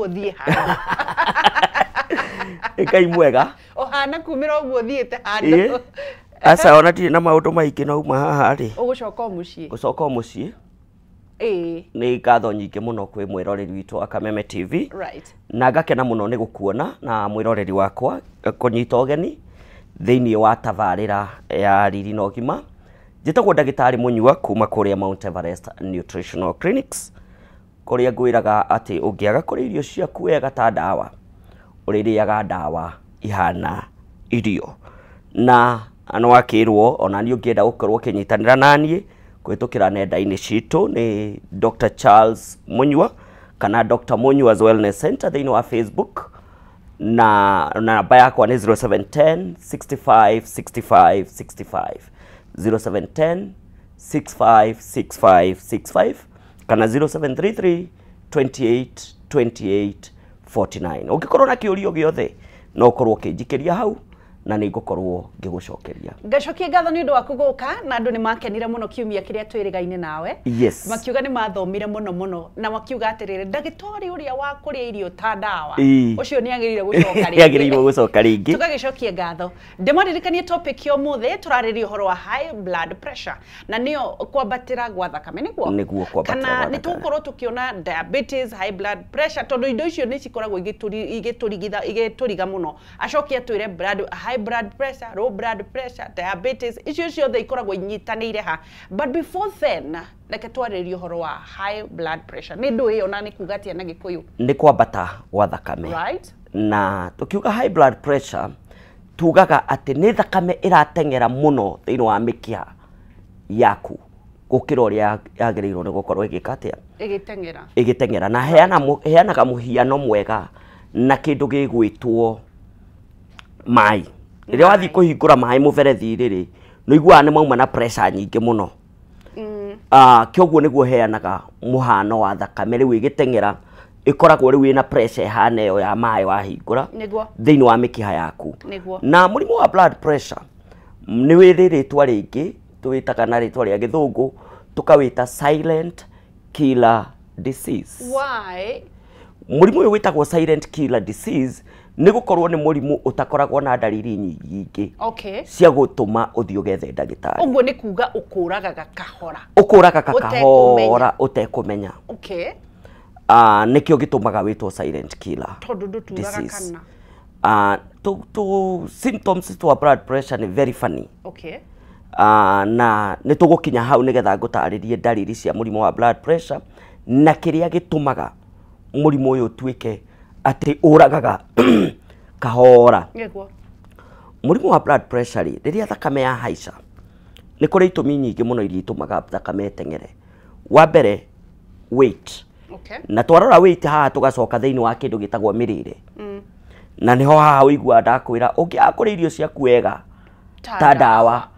Ũguo thiĩ handũ. Ngai mwega. Ũhana kumĩra ũguo thiĩte handũ. Aca, ona ndirĩ na maũndũ maingĩ, no uma haha rĩ, Ũgũcoka o mũciĩ. Gũcoka o mũciĩ. Nĩ ngatho nyingĩ mũno kwĩ mwĩroreri witũ wa Kameme TV. Na ngakena mũno nĩ gũkuona na mwĩroreri wakwa kũnyita ũgeni thĩinĩ wa tabarĩra ya Riri na Ũgima. Njĩtagwo ndagĩtarĩ Mũnyua kuma kũrĩa Mount Everest Nutritional Clinics, kũrĩa ngwĩraga atĩ ũngĩaga kũrĩa irio ciaku wega ta ndawa, ũrĩrĩaga ndawa ihana irio. Na no wakĩrwo ona niĩ ũngĩenda gũkorwo ũkĩnyitanĩra naniĩ kũhĩtũkĩra nenda-inĩ citũ nĩ Dr. Charles Munyua kana Dr. Munyua's Wellness Center thĩinĩ wa Facebook, na namba yakwa nĩ 0710 65 65 65, 0710 65 65 65 kana 0733 28 28 49. Ũngĩkorwo na kĩũria gĩothe, no ũkorwo ũkĩnjikĩria hau na nĩ ngũkorwo ngĩgũcokeria. Ngacokia ngatho nĩ ũndũ waku gũka, na andũ nĩ makenire mũno kiumia kĩrĩa twĩrĩgaine nawe. Makiuga nĩ mathomire mũno mũno, na makiuga atĩrĩrĩ, ndagĩtarĩ ũrĩa wa kũrĩa irio ta ndawa, ũcio nĩ agĩrĩire gũcoka rĩngĩ. Nĩ agĩrĩirwo gũcoka rĩngĩ. Tũgagĩcokia ngatho. Ndĩmaririkanie topic ya ũmũthĩ tũrarĩria ũhoro wa high blood pressure, na nĩyo kwambatĩra gwa thakame, nĩguo? Nĩguo, kwambatĩra Kana gwa nĩ thakame. Tũgũkorwo tũkĩona diabetes, high blood pressure, tondũ indo icio nĩ cikoragwo igĩtũriga mũno. Acoke atwĩre high blood pressure, low blood pressure, diabetes, icio ciothe ikoragwo inyitanĩire ha. But before then, reke twarĩrie ũhoro wa high blood pressure. Nĩ ndũ ĩyo na nĩ kuga atĩa na Gĩkũyũ? Nĩ kwambata gwa thakame. Na tukiuga high blood pressure, tugaga atĩ nĩ thakame ĩrateng'era mũno thĩinĩ wa mĩkiha yaku gũkĩra ũrĩa yagĩrĩirwo nĩ gũkorwo ĩgĩka atĩa? Ĩgĩteng'era. Ĩgĩteng'era. Na heanaga mũhiano mwega na kĩndũ gĩgwĩtwo maĩ. Rĩrĩa wathiĩ kũhingũra maĩ mũberethi rĩrĩ, nĩ ũiguaga nĩ mauma na pressure nyingĩ mũno. Kĩoguo nĩguo heanaga mũhano wa thakame rĩu ĩgĩteng'era, ĩkoragwo rĩu ĩna pressure ĩhana ĩyo ya maĩ wahingũra thĩinĩ wa mĩkiha yaku. Na mũrimũ wa blood pressure nĩ wĩrĩ rĩtwa rĩngĩ tũwĩtaga na rĩtwa rĩa Gĩthũngũ, tũkawĩta silent killer disease. Why? Mũrimũ ũyũ wĩtagwo silent killer disease nĩ gũkorwo nĩ mũrimũ ũtakoragwo na ndariri nyingĩ cia gũtũma ũthiĩ ũgethe ndagĩtarĩ. Ũguo nĩ kuga ũkũragaga kahora. Ũkũragaga kahora ũtekũmenya. Nĩkĩo gĩtũmaga wĩtwo silent killer Tondũ ndũturaga disease. kana. To symptoms twa blood pressure nĩ very funny. Na nĩ tũgũkinya hau nĩgetha ngũtarĩrie ndariri cia mũrimũ wa blood pressure na kĩrĩa gĩtũmaga mũrimũ ũyũ ũtuĩke atĩ ũragaga kahora. Mũrimũ wa blood pressure rĩ, rĩrĩa thakame ya haica, nĩ kũrĩ itũmi nyingĩ mũno iria itũmaga thakame ĩteng'ere. Wa mbere, weight. Na twarora weight haha tũgacoka thĩinĩ wa kĩndũ gĩtagwo mĩrĩre. Na nĩho haha ũiguaga ndakwĩra ũngĩaga kũrĩa irio ciaku wega ta ndawa,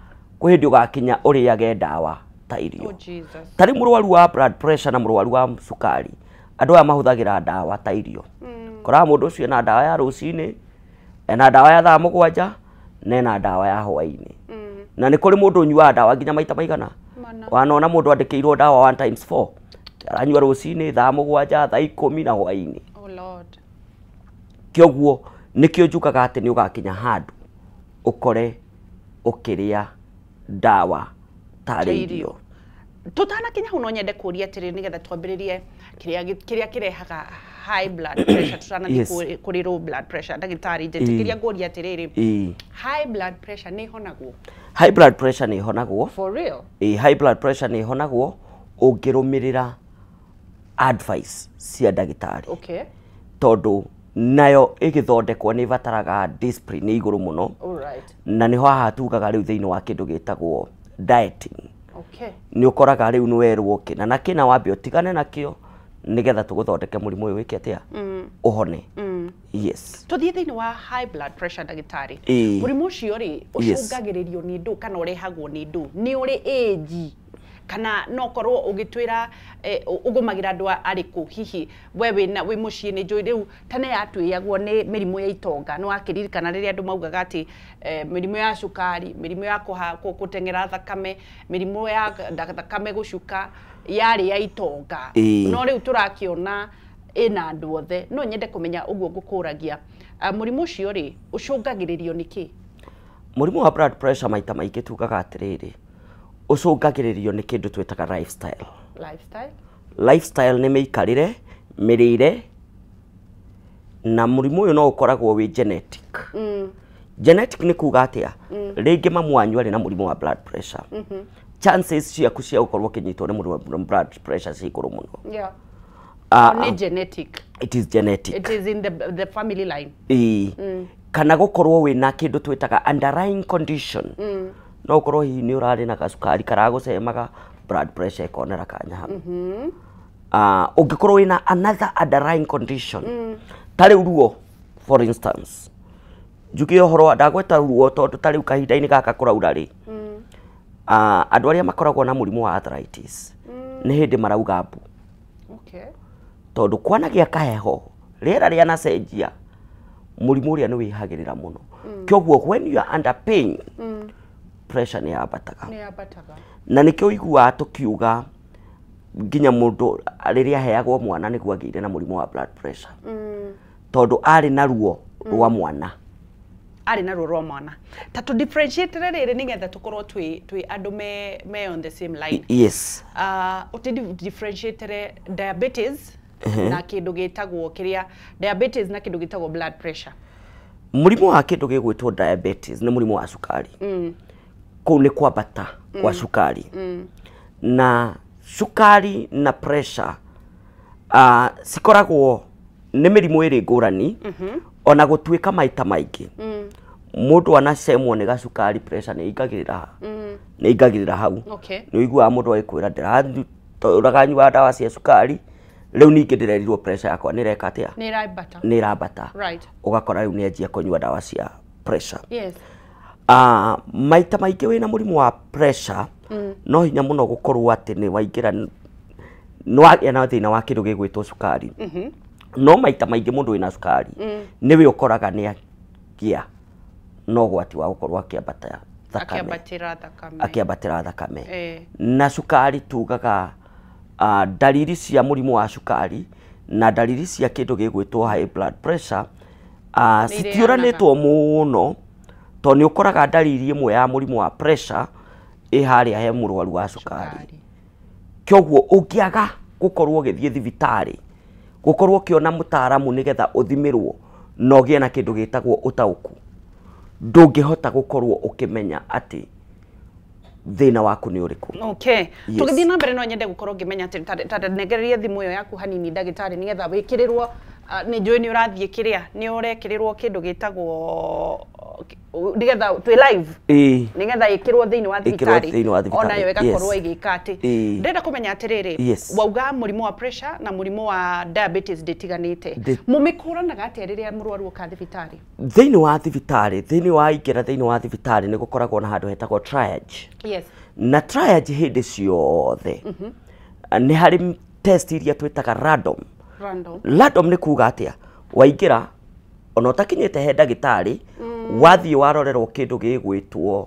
kwĩ hĩndĩ ũgakinya ũrĩage ndawa ta irio. Oh, Jesus. Ta rĩu mũrwaru wa blood pressure na mũrwaru wa cukari, andũ aya mahũthagĩra ndawa ta irio. Koraga mũndũ ũcio ena ndawa ya rũcinĩ, ena ndawa ya thaa 7, na ena ndawa ya hwaĩ-inĩ. Na nĩ kũrĩ mũndũ ũnyuaga ndawa nginya maita maigana. Mana. Wanona mũndũ andĩkĩirwo ndawa 1 times 4. Aranyua rũcinĩ, thaa 7, thaa 10 na hwaĩ-inĩ. Oh Lord. Kĩoguo nĩkĩo njugaga atĩ nĩ ũgakinya handũ ũkore ũkĩrĩa ndawa tarĩ irio. Tutanakinya hau no nyende kũria atĩrĩrĩ, nĩgetha twambĩrĩrie kĩrĩa kĩrehaga high blood pressure, tutanathiĩ kũrĩ low blood pressure. Ndagĩtarĩ, njĩtĩkĩria ngũrie atĩrĩrĩ, high blood pressure nĩ ĩhonagwo? High blood pressure nĩ ĩhonagwo. For real? Ĩĩ, high blood pressure nĩ ĩhonagwo ũngĩrũmĩrĩra advice cia ndagĩtarĩ. Tondũ nayo ĩgĩthondekwo nĩ ĩbataraga discipline igũrũ mũno. Na nĩho haha tugaga rĩu thĩinĩ wa kĩndũ gĩtagwo dieting. Nĩ ũkoraga rĩu nĩ werwo kĩna na kĩna wambe ũtigane nakĩo nĩgetha tũgũthondeke mũrimũ ũyũ wĩke atĩa? Ũhone. Yes. Tũthiĩ thĩinĩ wa high blood pressure, ndagĩtarĩ. Mũrimũ ũcio rĩ, ũcũngagĩrĩrio nĩ ndũ kana ũrehagwo nĩ ndũ? Nĩ ũrĩ age kana no korwo ũgĩtwĩra ũgũmagĩra andũ arĩkũ? Hihi we wĩna wĩ mũciĩ, nĩ njũĩ rĩu tene yatwĩagwo nĩ mĩrimũ ya itonga. Nĩ wakĩririkana rĩrĩa andũ maugaga atĩ mĩrimũ ya cukari, mĩrimũ ya gũteng'era thakame, mĩrimũ ya thakame gũcuka yarĩ ya itonga? No rĩu tũrakĩona ĩna andũ othe. No nyende kũmenya ũguo ngũkũragia, mũrimũ ũcio rĩ ũcũngagĩrĩrio nĩ kĩ? Mũrimũ wa blood pressure maita maingĩ tugaga atĩrĩrĩ, ũcũngagĩrĩrio nĩ kĩndũ twĩtaga lifestyle. Lifestyle? Lifestyle nĩ mĩikarĩre, mĩrĩre, na mũrimũ ũyũ no ũkoragwo wĩ genetic. Genetic nĩ kuga atĩa? Rĩngĩ mamu wanyu arĩ na mũrimũ wa blood pressure. Chances ciaku cia gũkorwo ũkĩnyitwo nĩ mũrimũ wa blood pressure ci igũrũ mũno. Yeah. Nĩ genetic. It is genetic. It is in the family line. Kana gũkorwo wĩna kĩndũ twĩtaga underlying condition. No ũkorwo hihi nĩ ũrarĩ na gacukari karagũcemaga, blood pressure ĩkonera kanya hau. Ũngĩkorwo wĩna another underlying condition, ta rĩu ruo, for instance, njuge ũhoro ndagweta ruo tondũ ta rĩu kahinda-inĩ gaka kũraura rĩ, andũ arĩa makoragwo na mũrimũ wa arthritis nĩ hĩndĩ marauga mbu. Okay. Tondũ kwanagĩa kaheho, rĩera rĩanacenjia, mũrimũ ũrĩa nĩ wĩhagĩrĩra mũno. Kwoguo when you are under pain, pressure nĩ yambataga. Nĩ yambataga. Na nĩkĩo ũiguaga tũkiuga nginya mũndũ rĩrĩa aheagwo mwana nĩguo agĩire na mũrimũ wa blood pressure. Tondũ arĩ na ruo rwa mwana. Arĩ na ruo rwa mwana. Ta tũ differentiate rĩrĩ nĩgetha tũkorwo twĩ andũ me on the same line. Yes. Ũtĩ differentiate diabetes na kĩndũ gĩtagwo kĩrĩa diabetes na kĩndũ gĩtagwo blood pressure. Mũrimũ wa kĩndũ gĩgwĩtwo diabetes nĩ mũrimũ wa cukari. Kũu nĩ kwambata kwa cukari. Na cukari na pressure cikoragwo nĩ mĩrimũ ĩrĩ ngũrani, ona gũtuĩka maita maingĩ mũndũ anacemwo nĩ gacukari, pressure nĩ ĩingagĩrĩra, nĩ ĩingagĩrĩra hau. Okay. Nĩ ũiguaga mũndũ agĩkwĩra ndĩratũraga nyua ndawa cia cukari, rĩu ningĩ ndĩrerirwo pressure yakwa nĩ ĩreka atĩa? Nĩ ĩrambata. Nĩ ĩrambata. Right. Ũgakora rĩu nĩ anjia kũnyua ndawa cia pressure. Yes. Maita maingĩ wĩna mũrimũ wa pressure, no hinya mũno gũkorwo atĩ nĩ waingĩra nĩ wagĩa na thĩna wa kĩndũ gĩgwĩtwo cukari. No maita maingĩ mũndũ wĩna cukari nĩwe ũkoraga nĩ agĩa na ũgwati wa gũkorwo akĩambata thakame. Akĩambatĩra thakame. Akĩambatĩra thakame. Na cukari tugaga dalili cia mũrimũ wa cukari na dalili cia kĩndũ gĩgwĩtwo high blood pressure citiũranĩtwo mũno, tondũ nĩ ũkoraga dalili ĩmwe ya mũrimũ wa pressure ĩ harĩa he mũrwaru wa cukari. Kwoguo ũngĩaga gũkorwo ũgĩthiĩ thibitarĩ, gũkorwo ũkĩona mũtaaramu nĩgetha ũthimĩrwo na ũgĩe na kĩndũ gĩtagwo ũtaũku, ndũngĩhota gũkorwo ũkĩmenya atĩ thĩna waku nĩ ũrĩkũ. Okay. Yes. Tũgĩthiĩ na mbere no nyende gũkorwo ngĩmenya atĩ ta nengererie thimũ ĩyo yaku hanini ndagĩtarĩ nĩgetha wĩkĩrĩrwo, nĩ njũĩ nĩ ũrathiĩ kĩrĩa, nĩ ũrekĩrĩrwo kĩndũ gĩtagwo nĩgetha twĩ live, nĩgetha ĩkĩrwo thĩinĩ wa thibitarĩ, onayo ĩgakorwo ĩgĩka atĩ. Ndĩrenda kũmenya atĩrĩrĩ, wauga mũrimũ wa pressure na mũrimũ wa diabetes ndĩtiganĩte, mũmĩkũranaga atĩa rĩrĩa mũrwaru oka thibitarĩ? Thĩinĩ wa thibitarĩ, thĩinĩ wa ingĩra thĩinĩ wa thibitarĩ nĩ gũkoragwo na handũ hetagwo triage. Yes. Na triage hĩndĩ ciothe nĩ harĩ test iria twĩtaga random. Random. Random nĩ kuga atĩa? Waingĩra ona ũtakinyĩte he ndagĩtarĩ, wathiĩ warorerwo kĩndũ gĩgwĩtwo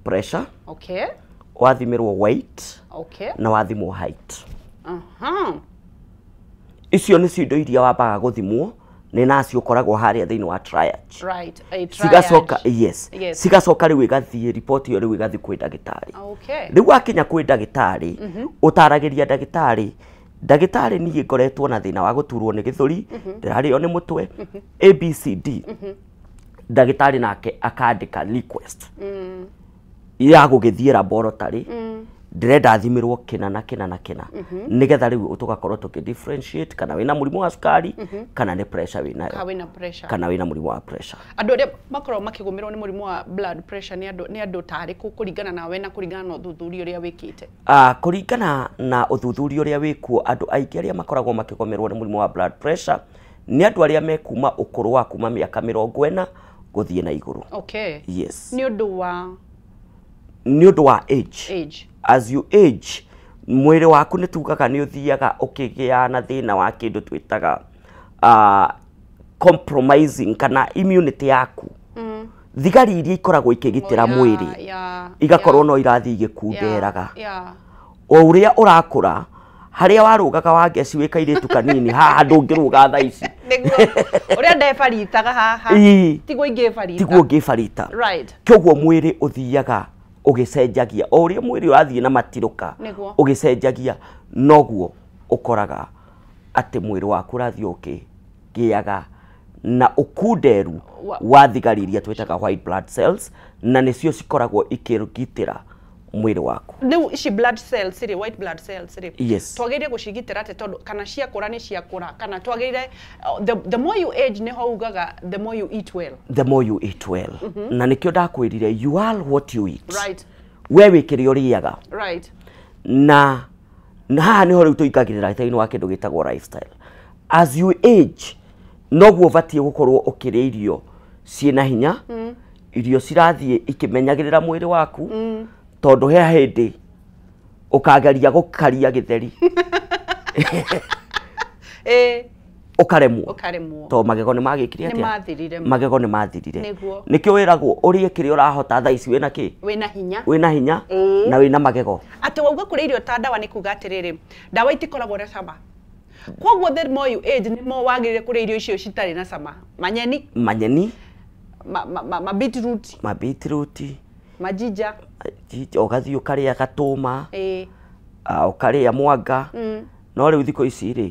pressure. Okay. Wathimĩrwo weight. Okay. Na wathimwo height. Icio nĩcio indo iria wambaga gũthimwo nĩ nacio ũkoragwo harĩa thĩinĩ wa triage. Right. A triage. Cigacoka, yes. Yes. Cigacoka rĩu ĩgathiĩ report ĩyo rĩu ĩgathiĩ kwĩ ndagĩtarĩ. Okay. Rĩu wakinya kwĩ ndagĩtarĩ, ũtaragĩria ndagĩtarĩ, ndagĩtarĩ niĩ ngoretwo na thĩna wa gũturwo nĩ gĩthũri, ndĩrarĩo nĩ mũtwe, ABCD. Ndagĩtarĩ nake akandĩka request ya gũgĩthiĩ laboratory, ndĩrenda thimĩrwo kĩna na kĩna na kĩna, nĩgetha rĩu tũgakorwo tũkĩ differentiate kana wĩna mũrimũ wa cukari, kana nĩ pressure wĩnayo, kana wĩna mũrimũ wa pressure. Andũ arĩa makoragwo makĩgũmĩrwo nĩ mũrimũ wa blood pressure nĩ andũ ta arĩkũ kũringana nawe na kũringana na ũthuthuria ũrĩa wĩkĩte? Kũringana na ũthuthuria ũrĩa wĩkuo, andũ aingĩ arĩa makoragwo makĩgũmĩrwo nĩ mũrimũ wa blood pressure nĩ andũ arĩa mekuma ũkũrũ wa kuma mĩaka 40 gũthiĩ na igũrũ. Okay. Yes. Nĩ ũndũ wa nĩ ũndũ wa age. Age. As you age, mwĩrĩ waku nĩ tugaga nĩ ũthiaga ũkĩgĩa na thĩna wa kĩndũ twĩtaga compromising kana immunity yaku. Thigari iria ikoragwo ikĩgitĩra mwĩrĩ igakorwo no irathiĩ igĩkunderaga. O ũrĩa ũrakũra, Harĩa warũgaga wa ngeci wĩ kairĩtu kanini haha ndũngĩrũga thaa ici. Nĩguo ũrĩa ndebaritaga haha tiguo ingĩbarita. Tiguo ũngĩbarita. Right. Kĩoguo mwĩrĩ ũthiaga ũgĩcenjagia o ũrĩa mwĩrĩ ũrathiĩ na matirũka ũgĩcenjagia noguo ũkoraga atĩ mwĩrĩ waku ũrathiĩ ũkĩgĩaga na ũkunderu wa thigari iria twĩtaga white blood cells na nĩcio cikoragwo ikĩgitĩra mwĩrĩ waku. Rĩu ici blood cells rĩ, white blood cells rĩ, yes, twagĩrĩire gũcigitĩra atĩ tondũ kana ciakũra nĩ ciakũra, kana twagĩrĩire the more you age nĩho ugaga the more you eat well. The more you eat well. Na nĩkĩo ndakwĩrire you are what you eat. Right. We wĩ kĩrĩa ũrĩaga. Right. Na haha nĩho rĩu tũingagĩrĩra thĩinĩ wa kĩndũ gĩtagwo lifestyle. As you age noguo ũbatiĩ gũkorwo ũkĩrĩa irio ciĩna hinya, irio cirathiĩ ikĩmenyagĩrĩra mwĩrĩ waku, tondũ he hĩndĩ ũkageria gũkaria gĩtheri ũkaremwo tondũ magego nĩ magĩkire atĩa? Magego nĩ mathirire. Nĩkĩo wĩragwo ũrĩe kĩrĩa ũrahota thaa ici wĩna kĩ? Wĩna hinya. Wĩna hinya na wĩna magego. Atĩ wauga kũrĩa irio ta ndawa nĩ kuga atĩrĩrĩ, ndawa itikoragwo na cama. Koguo the more you age nĩ mo wagĩrĩire kũrĩa irio icio citarĩ na cama. Manyeni. Manyeni. Ma beetroot. Ma beetroot. Majinja. Ũgathiĩ ũkarĩa gatũma. Ũkarĩa mwanga. No rĩu thikũ ici rĩ,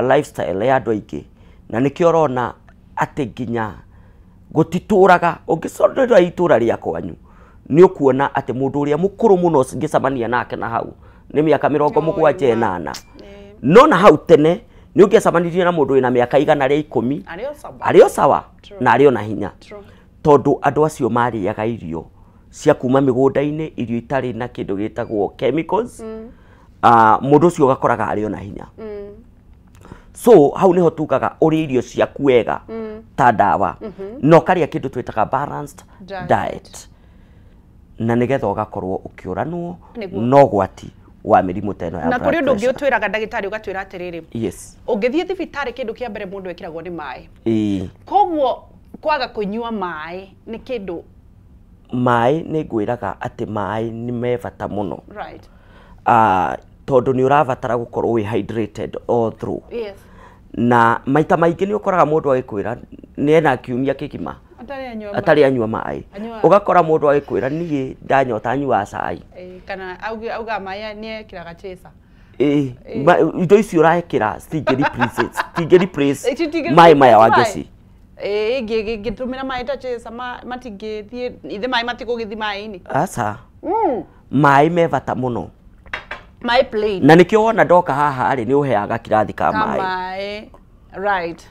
lifestyle ya andũ aingĩ na nĩkĩo ũrona atĩ nginya gũtitũraga ũngĩcondera itũra rĩa kwanyu nĩ ũkuona atĩ mũndũ ũrĩa mũkũrũ mũno ũngĩcemania nake na hau nĩ mĩaka 78. No na hau tene nĩ ũngĩacemanirie na mũndũ wĩna mĩaka 110 arĩ o sawa na arĩ o na hinya tondũ andũ acio marĩaga irio cia kuma mĩgũnda-inĩ, irio itarĩ na kĩndũ gĩtagwo chemicals. Mũndũ ũcio ũgakoraga arĩ o na hinya. So hau nĩho tugaga ũrĩe irio ciaku wega ta ndawa na ũkarĩa kĩndũ twĩtaga balanced diet na nĩgetha ũgakorwo ũkĩũranwo na ũgwati wa mĩrimũ ta ĩno ya na blood kũrĩ ũndũ ũngĩ pressure. ũtwĩraga ndagĩtarĩ ũgatwĩra atĩrĩrĩ, yes, ũngĩthiĩ thibitarĩ kĩndũ kĩa mbere mũndũ ekĩragwo nĩ maĩ. Koguo kwaga kũnyua maĩ nĩ kĩndũ maĩ nĩ ngwĩraga atĩ maĩ nĩ me bata mũno. Right. Tondũ nĩ ũrabatara gũkorwo wĩ hydrated all through. Yes. Na maita maingĩ nĩ ũkoraga mũndũ agĩkwĩra nĩ ena kiumia kĩgima atarĩ anyua maĩ. Ũgakora mũndũ agĩkwĩra niĩ ndanyota nyuaga cai. Kana auga maĩ nĩ ekĩraga chaser. Indo icio ũrekĩra citingĩ replace maĩ maya wa ngeci. Ingĩtũmĩra maĩ ta chaser matingĩthiĩ ithe maĩ matigũgĩthiĩ maĩ-inĩ. Aca. Maĩ me bata mũno. Maĩ plain. Na nĩkĩo wona ndoka haha rĩ nĩ ũheaga kirathi ka maĩ. Right.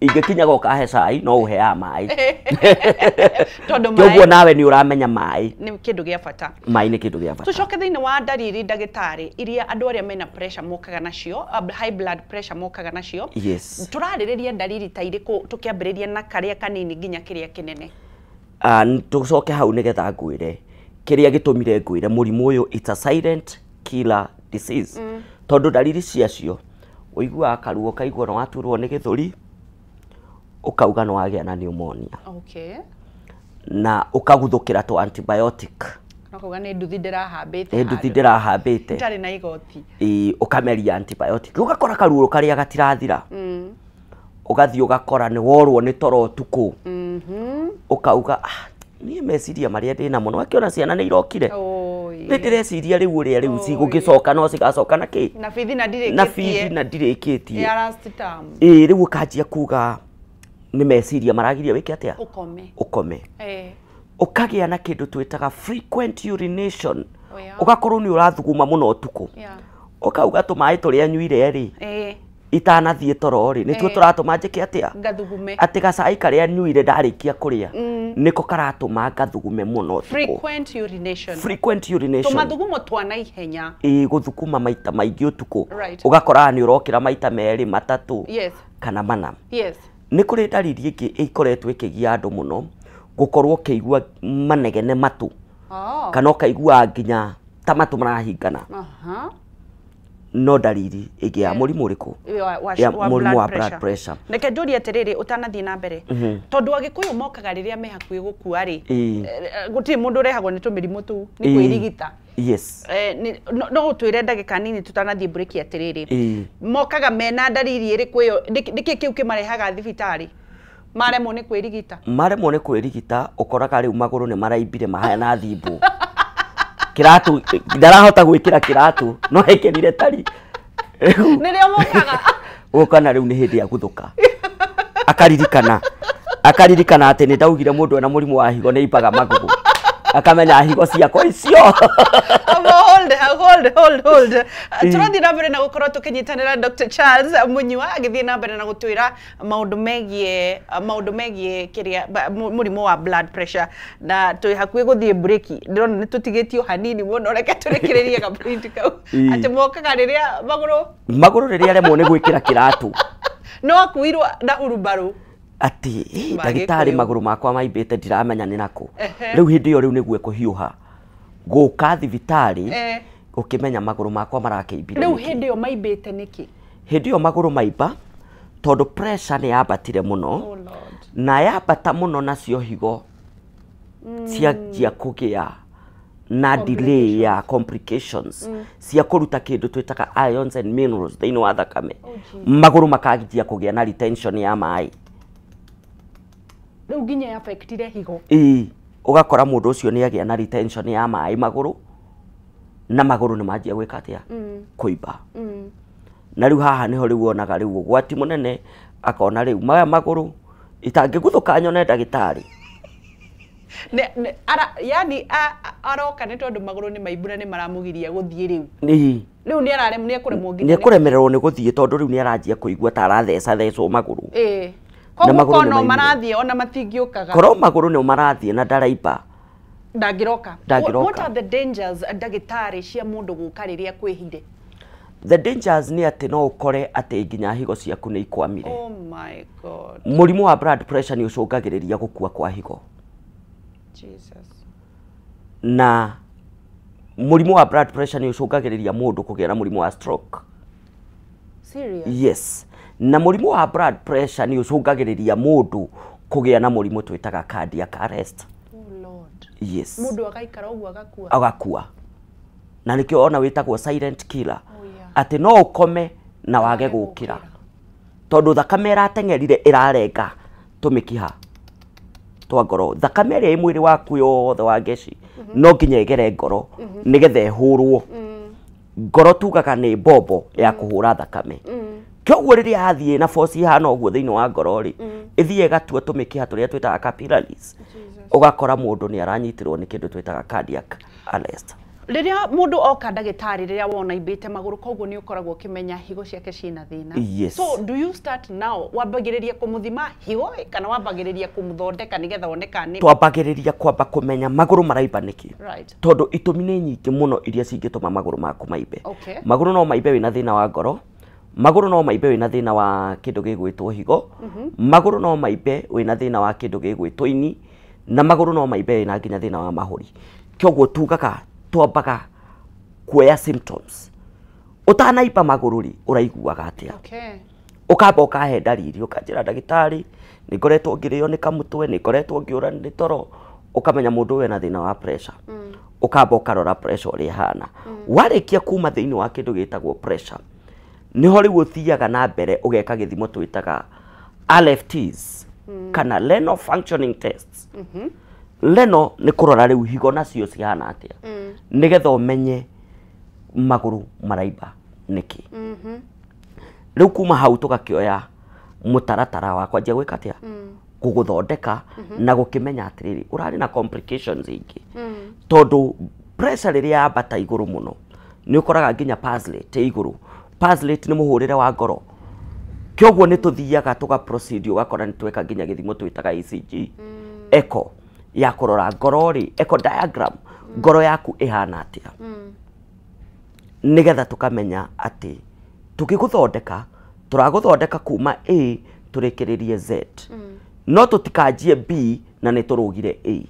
Ingĩkinyaga ũkahe cai no ũheaga maĩ. Tondũ maĩ. Kĩoguo nawe nĩ ũramenya maĩ nĩ kĩndũ gĩa bata. Maĩ nĩ kĩndũ gĩa bata. Tũcoke thĩinĩ wa ndariri ndagĩtarĩ iria andũ arĩa mena pressure mokaga nacio, high blood pressure mokaga nacio. Yes. Tũrarĩrĩria ndariri ta irĩkũ tũkĩambĩrĩria na karĩa kanini nginya kĩrĩa kĩnene? Tũcoke hau nĩgetha ngwĩre kĩrĩa gĩtũmire ngwĩre mũrimũ ũyũ it's a silent killer disease. Tondũ ndariri ciacio ũiguaga karuo ũkaigua nĩ waturwo nĩ gĩthũri ũkauga nĩ wagĩa na pneumonia. Okay. Na ũkaguthũkĩra tũ antibiotic. Na ũkauga nĩ nduthi ndĩrahambĩte. Nĩ nduthi ndĩrahambĩte. Itarĩ na igoti. Ũkameria antibiotic. Ũgakora karuo karĩa gatirathira. Ũgathiĩ ũgakora nĩ worwo nĩ toro ũtukũ. Ũkauga niĩ meciria marĩa ndĩna mũno akĩona ciana nĩ irokire. Nĩ ndĩreciria rĩu ũrĩa rĩu cigũgĩcoka no cigacoka na kĩ? Na bithi na ndirĩkĩtie. Na bithi na ndirĩkĩtie. Ya last term. Rĩu ũkanjia kuga nĩ meciria maragiria wĩke atĩa? Ũkome. Ũkome. Ũkagĩa na kĩndũ twĩtaga frequent urination. Ũgakorwo nĩ ũrathuguma mũno ũtukũ. Ũkauga tũmaĩ tũrĩa nyuire rĩ. Itanathiĩ toro rĩ nĩtuo tũratũma njĩke atĩa? Ngathugume. Atĩ gacai karĩa nyuire ndarĩkia kũrĩa nĩko karatũma ngathugume mũno ũtukũ. Frequent urination. Frequent urination. Tũmathugumo twa naihenya. Gũthukuma maita maingĩ ũtukũ. Right. Ũgakoraga nĩ ũrokĩra maita merĩ matatũ. Yes. Kana mana. Yes. Nĩ kũrĩ ndariri ĩngĩ ĩkoretwo ĩkĩgia andũ mũno gũkorwo ũkĩigua manegene matũ. Kana ũkaigua nginya ta matũ marahingana. No ndariri ĩngĩ ya mũrimũ ũrĩkũ? Ya mũrimũ wa blood pressure. Reke njũrie atĩrĩrĩ ũtanathiĩ na mbere. Tondũ Agĩkũyũ mokaga rĩrĩa me hakuhĩ gũkua rĩ, gũtirĩ mũndũ ũrehagwo nĩ tũmĩrimũ tũu, nĩ kwĩrigita. Yes. No ũtwĩre ndagĩka nini tũtanathiĩ break atĩrĩrĩ, mokaga mena ndariri ĩrĩkũ ĩyo, nĩkĩ kĩu kĩmarehaga thibitarĩ? Maremwo nĩ kwĩrigita. Maremwo nĩ kwĩrigita, ũkoraga rĩu magũrũ nĩ maraimbire mahana thimbo. Kĩratũ ndarahota gwĩkĩra kĩratũ no ekĩrire tari. Nĩrĩo mokaga. Gũka na rĩu nĩ hĩndĩ ya gũthũka. Akaririkana. Akaririkana atĩ nĩ ndaugire mũndũ ena mũrimũ wa higo nĩ aimbaga magũrũ. Akamenya higo ciakwa icio. Hold, hold, hold, hold. Tũrathiĩ na mbere na gũkorwo tũkĩnyitanĩra Dr. Charles Munyua agĩthiĩ na mbere na gũtwĩra maũndũ megiĩ kĩrĩa mũrimũ wa blood pressure, na twĩ hakuhĩ gũthiĩ break. Ndĩrona nĩ tũtigĩtio hanini mũno, reke tũrĩkĩrĩrie gapoint kau. Atĩ mokaga rĩrĩa magũrũ rĩrĩa aremwo nĩ gwĩkĩra kĩratũ. No akuirwo na hurumbarũ. Atĩ ndagĩtarĩ magũrũ makwa maimbĩte ndiramenya nĩ nakũ. Rĩu hĩndĩ ĩyo rĩu nĩguo ekũhiũha gũka thibitarĩ ũkĩmenya magũrũ makwa marakĩimbire. Rĩu hĩndĩ ĩyo maimbĩte nĩkĩ? Hĩndĩ ĩyo magũrũ maimba tondũ pressure nĩ yambatire mũno. Na yambata mũno nacio higo cianjia kũgĩa na delay ya complications cia kũruta kĩndũ twĩtaga ions and minerals thĩinĩ wa thakame. Magũrũ makanjia kũgĩa na retention ya maĩ. Rĩu nginya affectire higo. Ĩĩ, ũgakora mũndũ ũcio nĩ agĩa na retention ya maĩ magũrũ, na magũrũ nĩ manjia gwĩka atĩa? Kũimba. Na rĩu haha nĩho rĩu wonaga rĩu ũgwati mũnene, akona rĩu maya magũrũ itangĩguthũka nyone ndagĩtarĩ. Yani aroka nĩ tondũ magũrũ nĩ maimbu na nĩ maramũgiria gũthiĩ rĩu. Ĩĩ. Rĩu nĩ araremwo, nĩ ekũremwo nginya. Nĩ ekũremererwo nĩ gũthiĩ tondũ rĩu nĩ aranjia kũigua ta aratheca thecwo magũrũ. Ĩĩ. Koguo no marathiĩ ona matingĩũkaga. Korwo magũrũ nĩ marathiĩ na ndaraimba. Ndangĩroka. What are the dangers ndagĩtarĩ cia mũndũ gũka rĩrĩa kwĩhire? The dangers nĩ atĩ no ũkore atĩ nginya higo ciaku nĩ ikwamire. Oh my God. Mũrimũ wa blood pressure nĩ ũcũngagĩrĩria gũkua kwa higo. Jesus. Na mũrimũ wa blood pressure nĩ ũcũngagĩrĩria mũndũ kũgĩa na mũrimũ wa stroke. Serious? Yes. Na mũrimũ wa blood pressure nĩ ũcũngagĩrĩria mũndũ kũgĩa na mũrimũ twĩtaga cardiac arrest. Oh Lord. Yes. Mũndũ agaikara ũguo agakua. Agakua. Na nĩkĩo ona wĩtagwo silent killer. Oh, yeah. Atĩ no ũkome na wage gũkĩra. Tondũ thakame ĩrateng'erire ĩrarenga tũmĩkiha twa ngoro. Thakame ĩrĩa ĩ mwĩrĩ waku yothe wa ngeci no nginya ĩgere ngoro nĩgetha ĩhũrwo. Ngoro tugaga nĩ mbombo ya kũhũra thakame. Kĩoguo rĩrĩa yathiĩ na force ihana ũguo thĩinĩ wa ngoro rĩ, ĩthiĩ ĩgatua tũmĩkiha tũrĩa twĩtaga capillaries. Ũgakora mũndũ nĩ aranyitirwo nĩ kĩndũ twĩtaga cardiac arrest. Rĩrĩa mũndũ oka ndagĩtarĩ rĩrĩa wona imbĩte magũrũ, koguo nĩ ũkoragwo ũkĩmenya higo ciake ciĩna thĩna. Yes. So do you start now? Wambagĩrĩria kũmũthima higo kana wambagĩrĩria kũmũthondeka nĩgetha one kana nĩ? Twambagĩrĩria kwamba kũmenya magũrũ maraimba nĩkĩ. Right. Tondũ itũmi nĩ nyingĩ mũno iria cingĩtũma magũrũ maku maimbe. Okay. Magũrũ no maimbe wĩna thĩna wa ngoro. Magũrũ no maimbe wĩna thĩna wa kĩndũ gĩgwĩtwo higo. Magũrũ no maimbe wĩna thĩna wa kĩndũ gĩgwĩtwo ini, na magũrũ no maimbe wĩna nginya thĩna wa mahũri. Kĩoguo tugaga twambaga kuoya symptoms. Ũtanaimba magũrũ rĩ, ũraiguaga atĩa? Okay. Ũkamba ũkahe ndariri, ũkanjĩra ndagĩtarĩ nĩ ngoretwo ngĩrĩo nĩ kamũtwe, nĩ ngoretwo ngĩũra nĩ toro. Ũkamenya mũndũ ũyũ ena thĩna wa pressure. Ũkamba ũkarora pressure ũrĩa ĩhana. Warĩkia kuma thĩinĩ wa kĩndũ gĩtagwo pressure, nĩho rĩu ũthiaga na mbere ũgeka gĩthimo twĩtaga RFTs kana renal functioning tests. Renal nĩ kũrora rĩu higo nacio cihana atĩa, nĩgetha ũmenye magũrũ maraimba nĩkĩ. Rĩu kuma hau tũgakĩoya mũtaratara wa kwanjia gwĩka atĩa? Gũgũthondeka na gũkĩmenya atĩrĩrĩ ũrarĩ na complications ingĩ. Tondũ pressure rĩrĩa yambata igũrũ mũno nĩ ũkoraga nginya pulse rate igũrũ. Pulse rate nĩ mũhũrĩre wa ngoro. Kĩoguo nĩ tũthiaga tũga proceed ũgakora nĩ tweka nginya gĩthimo twĩtaga ECG. Echo ya kũrora ngoro rĩ, echo diagram, ngoro yaku ĩhana atĩa. Nĩgetha tũkamenya atĩ tũgĩgũthondeka tũragũthondeka kuma A tũrĩkĩrĩrie Z. No tũtikanjie B na nĩ tũrũgire A.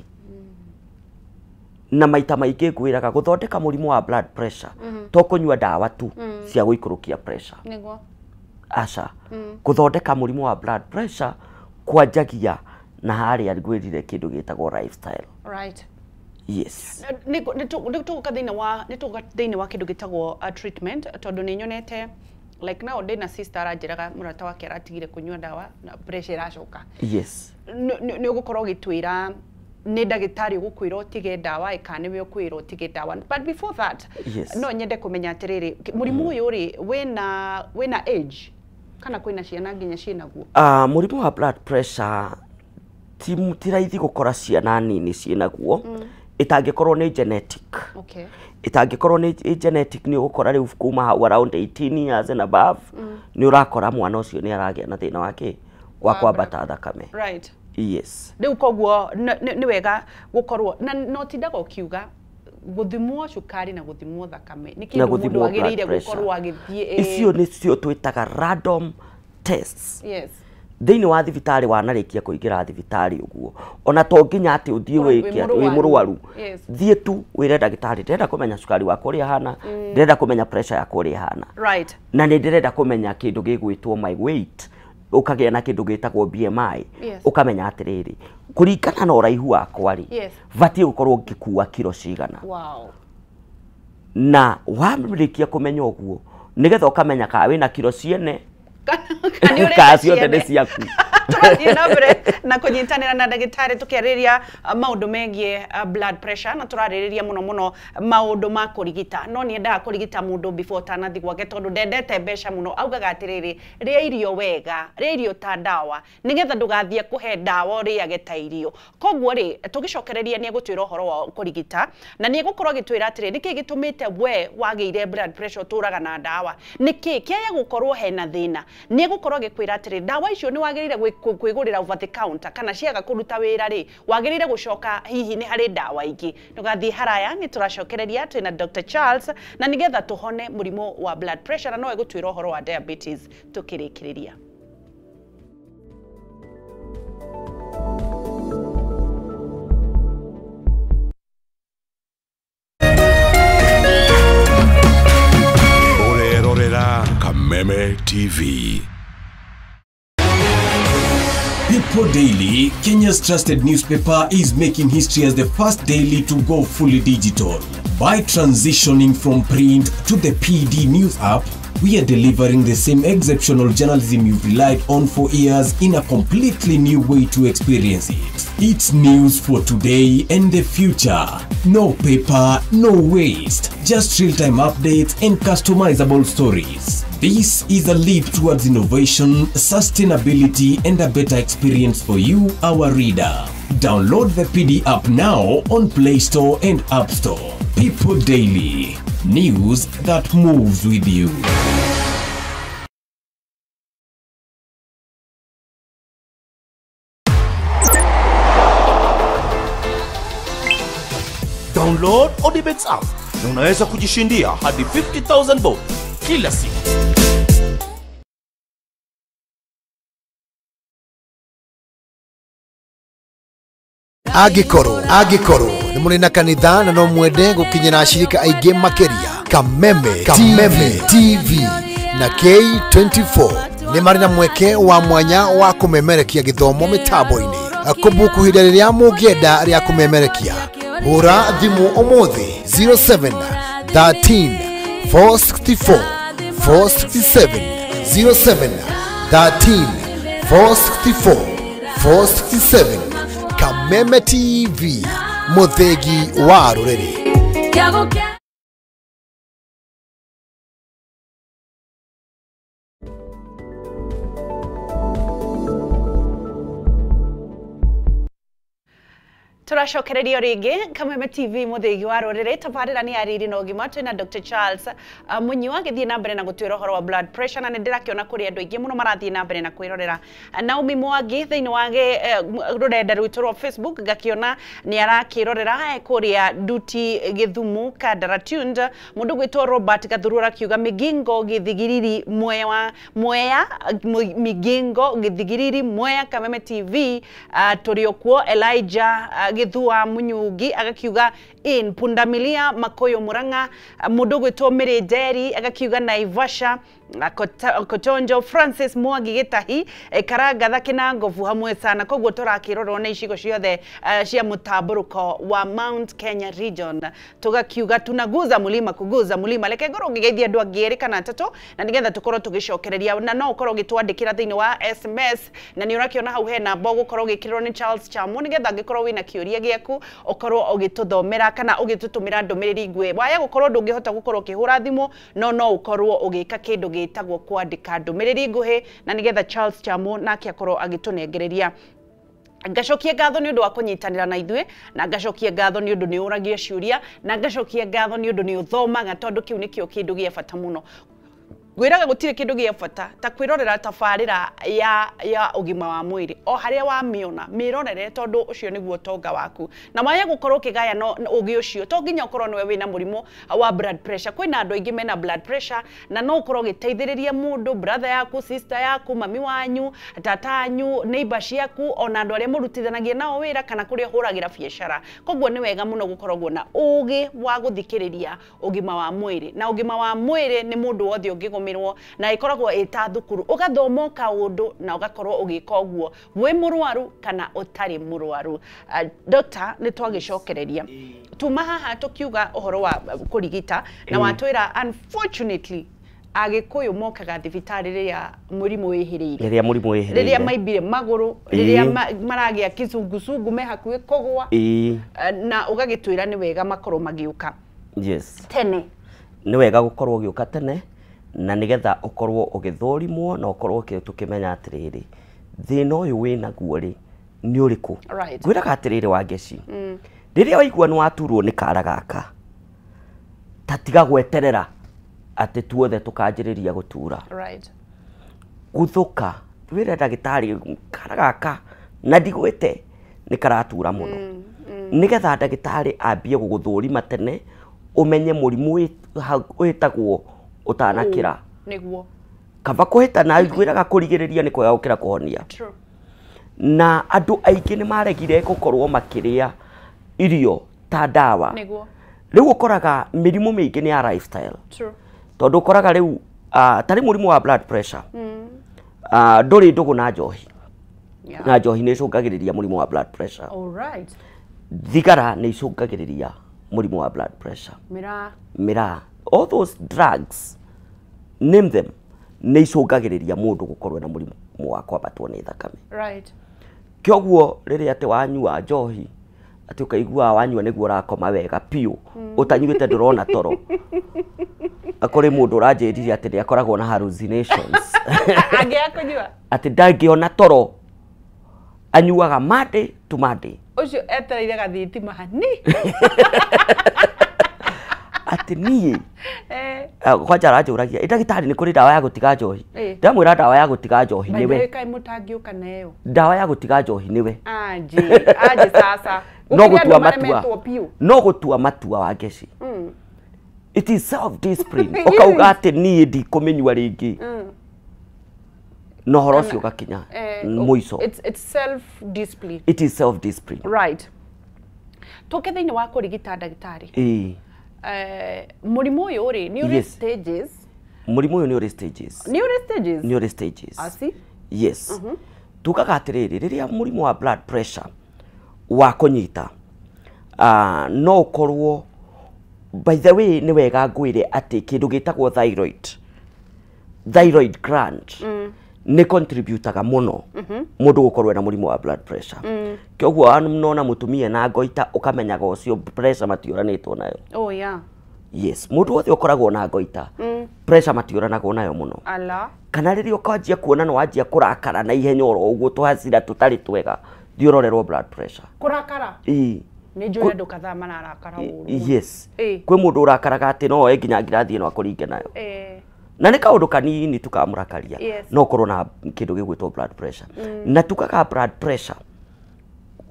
Na maita maingĩ ngwĩraga gũthondeka mũrimũ wa blood pressure to kũnyua ndawa tu cia gũikũrũkia pressure. Nĩguo. Aca. Gũthondeka mũrimũ wa blood pressure kwanjagia na harĩa ngwĩrire kĩndũ gĩtagwo lifestyle. Right. Yes. Nĩ tũgũka thĩinĩ wa nĩ tũgũka thĩinĩ wa kĩndũ gĩtagwo treatment, tondũ nĩ nyonete like now ndĩna sister aranjĩraga mũrata wake aratigire kũnyua ndawa na pressure ĩracoka. Yes. Nĩ ũgũkorwo ũgĩtwĩra nĩ ndagĩtarĩ ũgũkwĩra ũtige ndawa kana nĩwe ũkwĩra ũtige ndawa. But before that, yes, no nyende kũmenya atĩrĩrĩ, mũrimũ ũyũ rĩ wĩna age kana kwĩna ciana nginya ciĩnaguo? Mũrimũ wa blood pressure ti raithi gũkora ciana nini ciĩnaguo, ĩtangĩkorwo nĩ genetic. Okay. Ĩtangĩkorwo nĩ genetic nĩ ũgũkora rĩu kuma hau around 18 years and above, nĩ ũrakora mwana ũcio nĩ aragĩa na thĩna wake wa kwambata thakame. Right. Yes. Rĩu koguo nĩ wega gũkorwo na no tindaga ũkiuga gũthimwo cukari na gũthimwo thakame nĩ kĩndũ mũndũ agĩrĩire gũkorwo agĩthiĩ. Icio nĩcio twĩtaga random tests. Yes. Thĩinĩ wa thibitarĩ wanarĩkia kũingĩra thibitarĩ ũguo, ona to nginya atĩ ũthiĩ wĩke wĩ mũrwaru, thiĩ tu wĩre ndagĩtarĩ ndĩrenda kũmenya cukari wakwa ũrĩa hana, ndĩrenda kũmenya pressure yakwa ũrĩa hana. Right. Na nĩ ndĩrenda kũmenya kĩndũ gĩgwĩtwo my weight, ũkagĩa na kĩndũ gĩtagwo BMI, yes, ũkamenya atĩrĩrĩ kũringana na ũraihu wakwa rĩ, yes, batiĩ gũkorwo ngĩkua kiro cigana. Wow. Na warĩkia kũmenya ũguo nĩgetha ũkamenya kana wĩna kiro ciene kana ciothe nĩ ciaku. Tũrathiĩ na mbere na kũnyitanĩra na ndagĩtarĩ tũkĩarĩrĩria maũndũ megiĩ blood pressure, na tũrarĩrĩria mũno mũno maũndũ ma kũrigita. No niendaga kũrigita mũndũ before ũtanathiĩ gwake tondũ ndendete mbeca mũno. Augaga atĩrĩrĩ, rĩa irio wega, rĩa irio ta ndawa, nĩgetha ndũgathiĩ kũhe ndawa ũrĩage ta irio. Koguo rĩ, tũgĩcokereria nĩ egũtwĩra ũhoro wa kũrigita, na nĩ egũkorwo agĩtwĩra atĩrĩ, nĩkĩ gĩtũmĩte we wagĩire blood pressure ũtũraga na ndawa, nĩkĩ kĩaya gũkorwo hena thĩna. Nĩ egũkorwo agĩkwĩra atĩrĩ, ndawa icio nĩ wagĩrĩire kwĩgũrĩra over the counter, kana ciaga kũruta wĩra rĩ, wagĩrĩire gũcoka hihi nĩ harĩ ndawa ingĩ. Ndũgathiĩ haraya, nĩ tũracokereria twĩna Dr. Charles na nĩgetha tũhone mũrimũ wa blood pressure, na no egũtwĩra ũhoro wa diabetes tũkĩrĩkĩrĩria. Ũrerorera Kameme TV. People Daily, Kenya's trusted newspaper, is making history as the first daily to go fully digital. By transitioning from print to the PD News app, we are delivering the same exceptional journalism you've relied on for years in a completely new way to experience it. It's news for today and the future. No paper, no waste. Just real-time updates and customizable stories. This is a leap towards innovation, sustainability, and a better experience for you, our reader. Download the PD app now on Play Store and App Store. People Daily, news that moves with you. Download Odibets app na unaweza kujishindia hadi 50,000 bob kila siku. Angĩkorwo nĩ mũrĩ na kanitha na no mwende gũkinyĩra ashirika aingĩ makĩria, Kameme TV na K24 nĩ marĩ na mweke wa mwanya wa kũmemerekia gĩthomo mĩtambo-inĩ. Kũbuku ihinda rĩrĩa mũngĩenda rĩa kũmemerekia, hũra thimũ ũmũthĩ 07 13 464 467 07 13 464 467. Kameme TV, mũthĩgi wa rũrĩrĩ. Tũracokererio rĩngĩ Kameme TV mũthĩgi wa rũrĩrĩ, tabarĩra nĩ ya riri na ũgima. Twĩna Dr. Charles Munyua agĩthiĩ na mbere na gũtwĩra ũhoro wa blood pressure, na nĩ ndĩrakĩona kũrĩ andũ aingĩ mũno marathiĩ na mbere na kwĩrorera. Naomi Mwangi thĩinĩ wa rũrenda rwitũ rwa Facebook ngakĩona nĩ arakĩrorera kũrĩa Duty Gĩthumu Kandara Tuned. Mũndũ gwĩtwo Robert Gathuru arakiuga Migingo Gĩthigiriri Mwea Migingo Gĩthigiriri Mwea Kameme TV. Tũrĩ okuo Elijah Githua Munyugi agakiuga in Pundamilia, Makoyo, Murang'a, mundu gwitwo Mary Njeri agakiuga Naivasha, Kotonjo, Francis Mwangi Gitahi, Karanga Thakina Ngovu hamwe sana. Koguo turakirorwo na icigo ciothe cia mutamburuko wa Mount Kenya region, tugakiuga tunaguza mulima kuguza mulima. Reke ngorwo ngigeithia andu angi eri kana atatu na nigetha tukorwo tugicokereria, na no ukorwo ugitwandikira thiini wa SMS, na ni urakiona hau hena mbo gukorwo ugikirwo ni Charles Chamo, nigetha angikorwo wina kiuria giaku ukorwo ugituthomera kana ugitutumira ndumiriri ngwe. Waya gukorwo ndungihota gukorwo ukihura thimu, no ukorwo ugika kindu gitagwo kwandika ndumiriri nguhi, na nigetha Charles Chamo nake akorwo agitunengereria. Ngacokia ngatho ni undu wa kunyitanira na ithuĩ, na ngacokia ngatho ni undu ni uragia ciũria, na ngacokia ngatho ni undu ni uthomaga, tondu kiu nikio kindu gia bata muno. Ngwĩraga gũtirĩ kĩndũ gĩa bata ta kwĩrorera tabarĩra ya ũgima wa mwĩrĩ, o harĩa wamĩona mĩrorere, tondũ ũcio nĩguo ũtonga waku. Na waya gũkorwo ũkĩgaya no ũgĩ ũcio, to nginya ũkorwo nĩwe wĩna mũrimũ wa blood pressure. Kwĩna andũ aingĩ mena blood pressure, na no ũkorwo ũgĩteithĩrĩria mũndũ, brother yaku, sister yaku, mami wanyu, tata anyu, neighbor ciaku, ona andũ arĩa mũrutithanagia nao wĩra kana kũrĩa ũhũragĩra biacara. Koguo nĩ wega mũno gũkoragwo na ũgĩ wa gũthikĩrĩria ũgima wa mwĩrĩ, na ũgima wa mwĩrĩ nĩ mũndũ wothe ũngĩgũmĩrwo, na ikoragwo ĩta thukuru, ugathoma kaundu na ugakorwo ugika uguo wi murwaru kana utari murwaru. Doctor, ni twagicokereria tuma haha tukiuga uhoro wa kurigita, na watwira unfortunately Agikuyu mokaga thibitarĩ rĩrĩa mũrimũ wĩhĩrĩire, rĩrĩa mũrimũ wĩhĩrĩire, rĩrĩa maimbire magũrũ, rĩrĩa maragia kizunguzungu me hakuhĩ kũgũa, na ũgagĩtwĩra nĩ wega makorwo magĩũka. Yes, tene nĩ wega gũkorwo ũgĩũka tene, na nigetha ukorwo ugithurimwo na ukorwo tukimenya atiriri thina uyu winaguo ri ni uriku. Ngwiraga atiriri wa Ngeci, riria waigua ni waturwo ni kara gaka, ta tiga gweterera ati tuothe tukanjiriria gutura. Guthuka wire ndagitari kara gaka na ndigwite ni karatura muno, nigetha ndagitari ambie guguthurima tene umenye murimu witagwo utanakira niguo kaba kuhitana. Ngwiraga kurigiriria ni kwega gukira kuhonia. Na andu aingi ni maregire gukorwo makiria irio ta ndawa. Niguo riu ukoraga mirimu mingi ni ya lifestyle. Tondu ukoraga riu tari murimu wa blood pressure, nduri ndugu na njohi. Na njohi ni icungagiriria murimu wa blood pressure. Alright. Thigara ni icungagiriria murimu wa blood pressure. Miraa, all those drugs, name them, nĩ icũngagĩrĩria mũndũ gũkorwo na mũrimũ wa kwambatwo nĩ thakame. Right. Kĩoguo rĩrĩa atĩ wanyua njohi, atĩ ũkaigua wanyua nĩguo ũrakoma wega piũ, ũtanyuĩte ndũrona toro. Kũrĩ mũndũ ũranjĩrire atĩ nĩ akoragwo na hallucinations. Angĩaga kũnyua? Atĩ ndangĩona toro, anyuaga Monday to Monday. Ũcio etereire gathitima hani. Atĩ niĩ kwanja aranjũragia, ndagĩtarĩ nĩ kũrĩ ndawa ya gũtiga njohi? Ndamwĩra ndawa ya gũtiga njohi nĩwe. Kaĩ mũtangĩũka nayo? Ndawa ya gũtiga njohi nĩwe. Anji, anji sasa. No gũtua matua. No gũtua matua wa Ngeci. It is self discipline. Ũkauga atĩ niĩ ndikũmĩnyua rĩngĩ. Na ũhoro ũcio ũgakinya mũico. It's self discipline. It is self discipline. Right. Tũke thĩinĩ wa kũrigita ndagĩtarĩ. Mũrimũ ũyũ rĩ, nĩ ũrĩ stages? Mũrimũ ũyũ nĩ ũrĩ stages. Nĩ ũrĩ stages? Nĩ ũrĩ stages. Asi? Yes. Tugaga atĩrĩrĩ, rĩrĩa mũrimũ wa blood pressure wa kũnyita, no ũkorwo, by the way, nĩ wega ngwĩre atĩ kĩndũ gĩtagwo thyroid gland nĩ contributaga mũno mũndũ gũkorwo na mũrimũ wa blood pressure. Kĩoguo nona mũtumia na ngoita ũkamenyaga ũcio pressure matiũranĩtwo nayo. Oh yeah. Yes, mũndũ wothe ũkoragwo na ngoita, pressure matiũranagwo nayo mũno. Ala. Kana rĩrĩa ũkanjia kuona nĩ wanjia kũrakara na ihenya oro ũguo tũhacira tũtarĩ twega, thiĩ ũrorerwo blood pressure. Kũrakara? Ĩĩ. Nĩ njũĩ andũ kadhaa mararakara ũru. Yes. Kwĩ mũndũ ũrakaraga atĩ no oe nginya ngirathi ĩno akũringe nayo. Na nĩ kaũndũ kanini tu kamũrakaria, no ũkorwo na kĩndũ gĩgwĩtwo blood pressure. Na tugaga blood pressure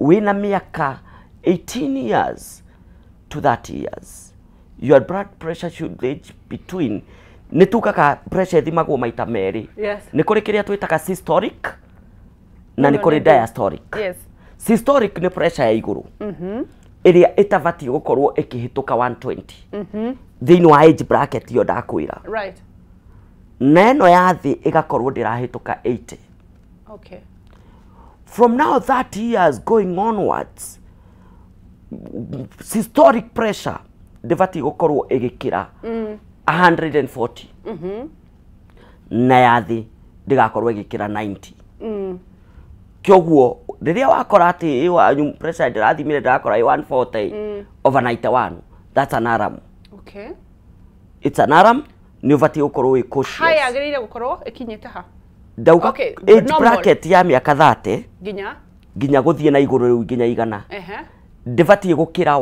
wĩna mĩaka 18 years to 30 years, your blood pressure should range between, nĩ tugaga pressure ĩthimagwo maita merĩ. Nĩ kũrĩ kĩrĩa twĩtaga systolic na nĩ kũrĩ diastolic. Yes. Systolic nĩ pressure ya igũrũ. Ĩrĩa ĩtabatiĩ gũkorwo ĩkĩhĩtũka 120. Thĩinĩ wa age bracket ĩyo ndakwĩra. Right. Na ĩno ya thĩ ĩgakorwo ndĩrahĩtũka 80. Okay. From now 30 years going onwards, systolic pressure ndĩbatiĩ gũkorwo ĩgĩkĩra 140. Na ya thĩ ndĩgakorwo ĩgĩkĩra 90. Kĩoguo rĩrĩa wakora atĩ ĩyo pressure ndĩrathimire ndĩrakora ĩ 140 over 91, that's an alarm. Okay. It's an alarm, nĩ ũbatiĩ gũkorwo wĩ cautious. Haya yagĩrĩire gũkorwo ĩkinyĩte ha? Ndauga okay, age bracket ya mĩaka 30 nginya gũthiĩ na igũrũ rĩu nginya 100. Ndĩbatiĩ gũkĩra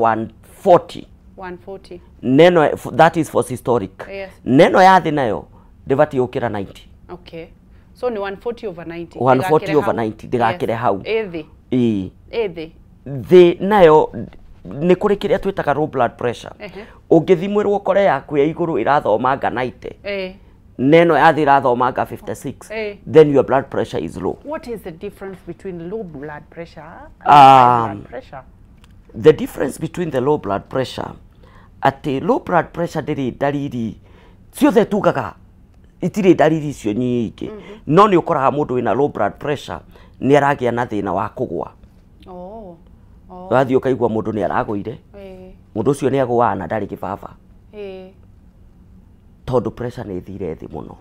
140. 140. Neno that is for systolic. Yes. Neno ya thĩ nayo ndĩbatiĩ gũkĩra 90. Okay. So ni 140 over 90. 140 over 90 ndĩgakĩre hau. Ĩthĩ. Ĩĩ. Ĩthĩ. Thĩ nayo nĩ kũrĩ kĩrĩa twĩtaga low blood pressure. Ũngĩthimĩrwo ũkore yaku ya igũrũ ĩrathomanga 90. Neno ya thĩ ĩrathomanga 56. Then your blood pressure is low. What is the difference between low blood pressure and high blood pressure? The difference between the low blood pressure, atĩ low blood pressure ndĩrĩ ndariri ciothe tugaga itirĩ ndariri icio nyingĩ. No nĩ ũkoraga mũndũ wĩna low blood pressure nĩ aragĩa na thĩna wa kũgũa. Wathiĩ ũkaigua mũndũ nĩ aragũire. Mũndũ ũcio nĩ agũaga na ndarĩ kĩbaba. Tondũ pressure nĩ ĩthire thĩ mũno.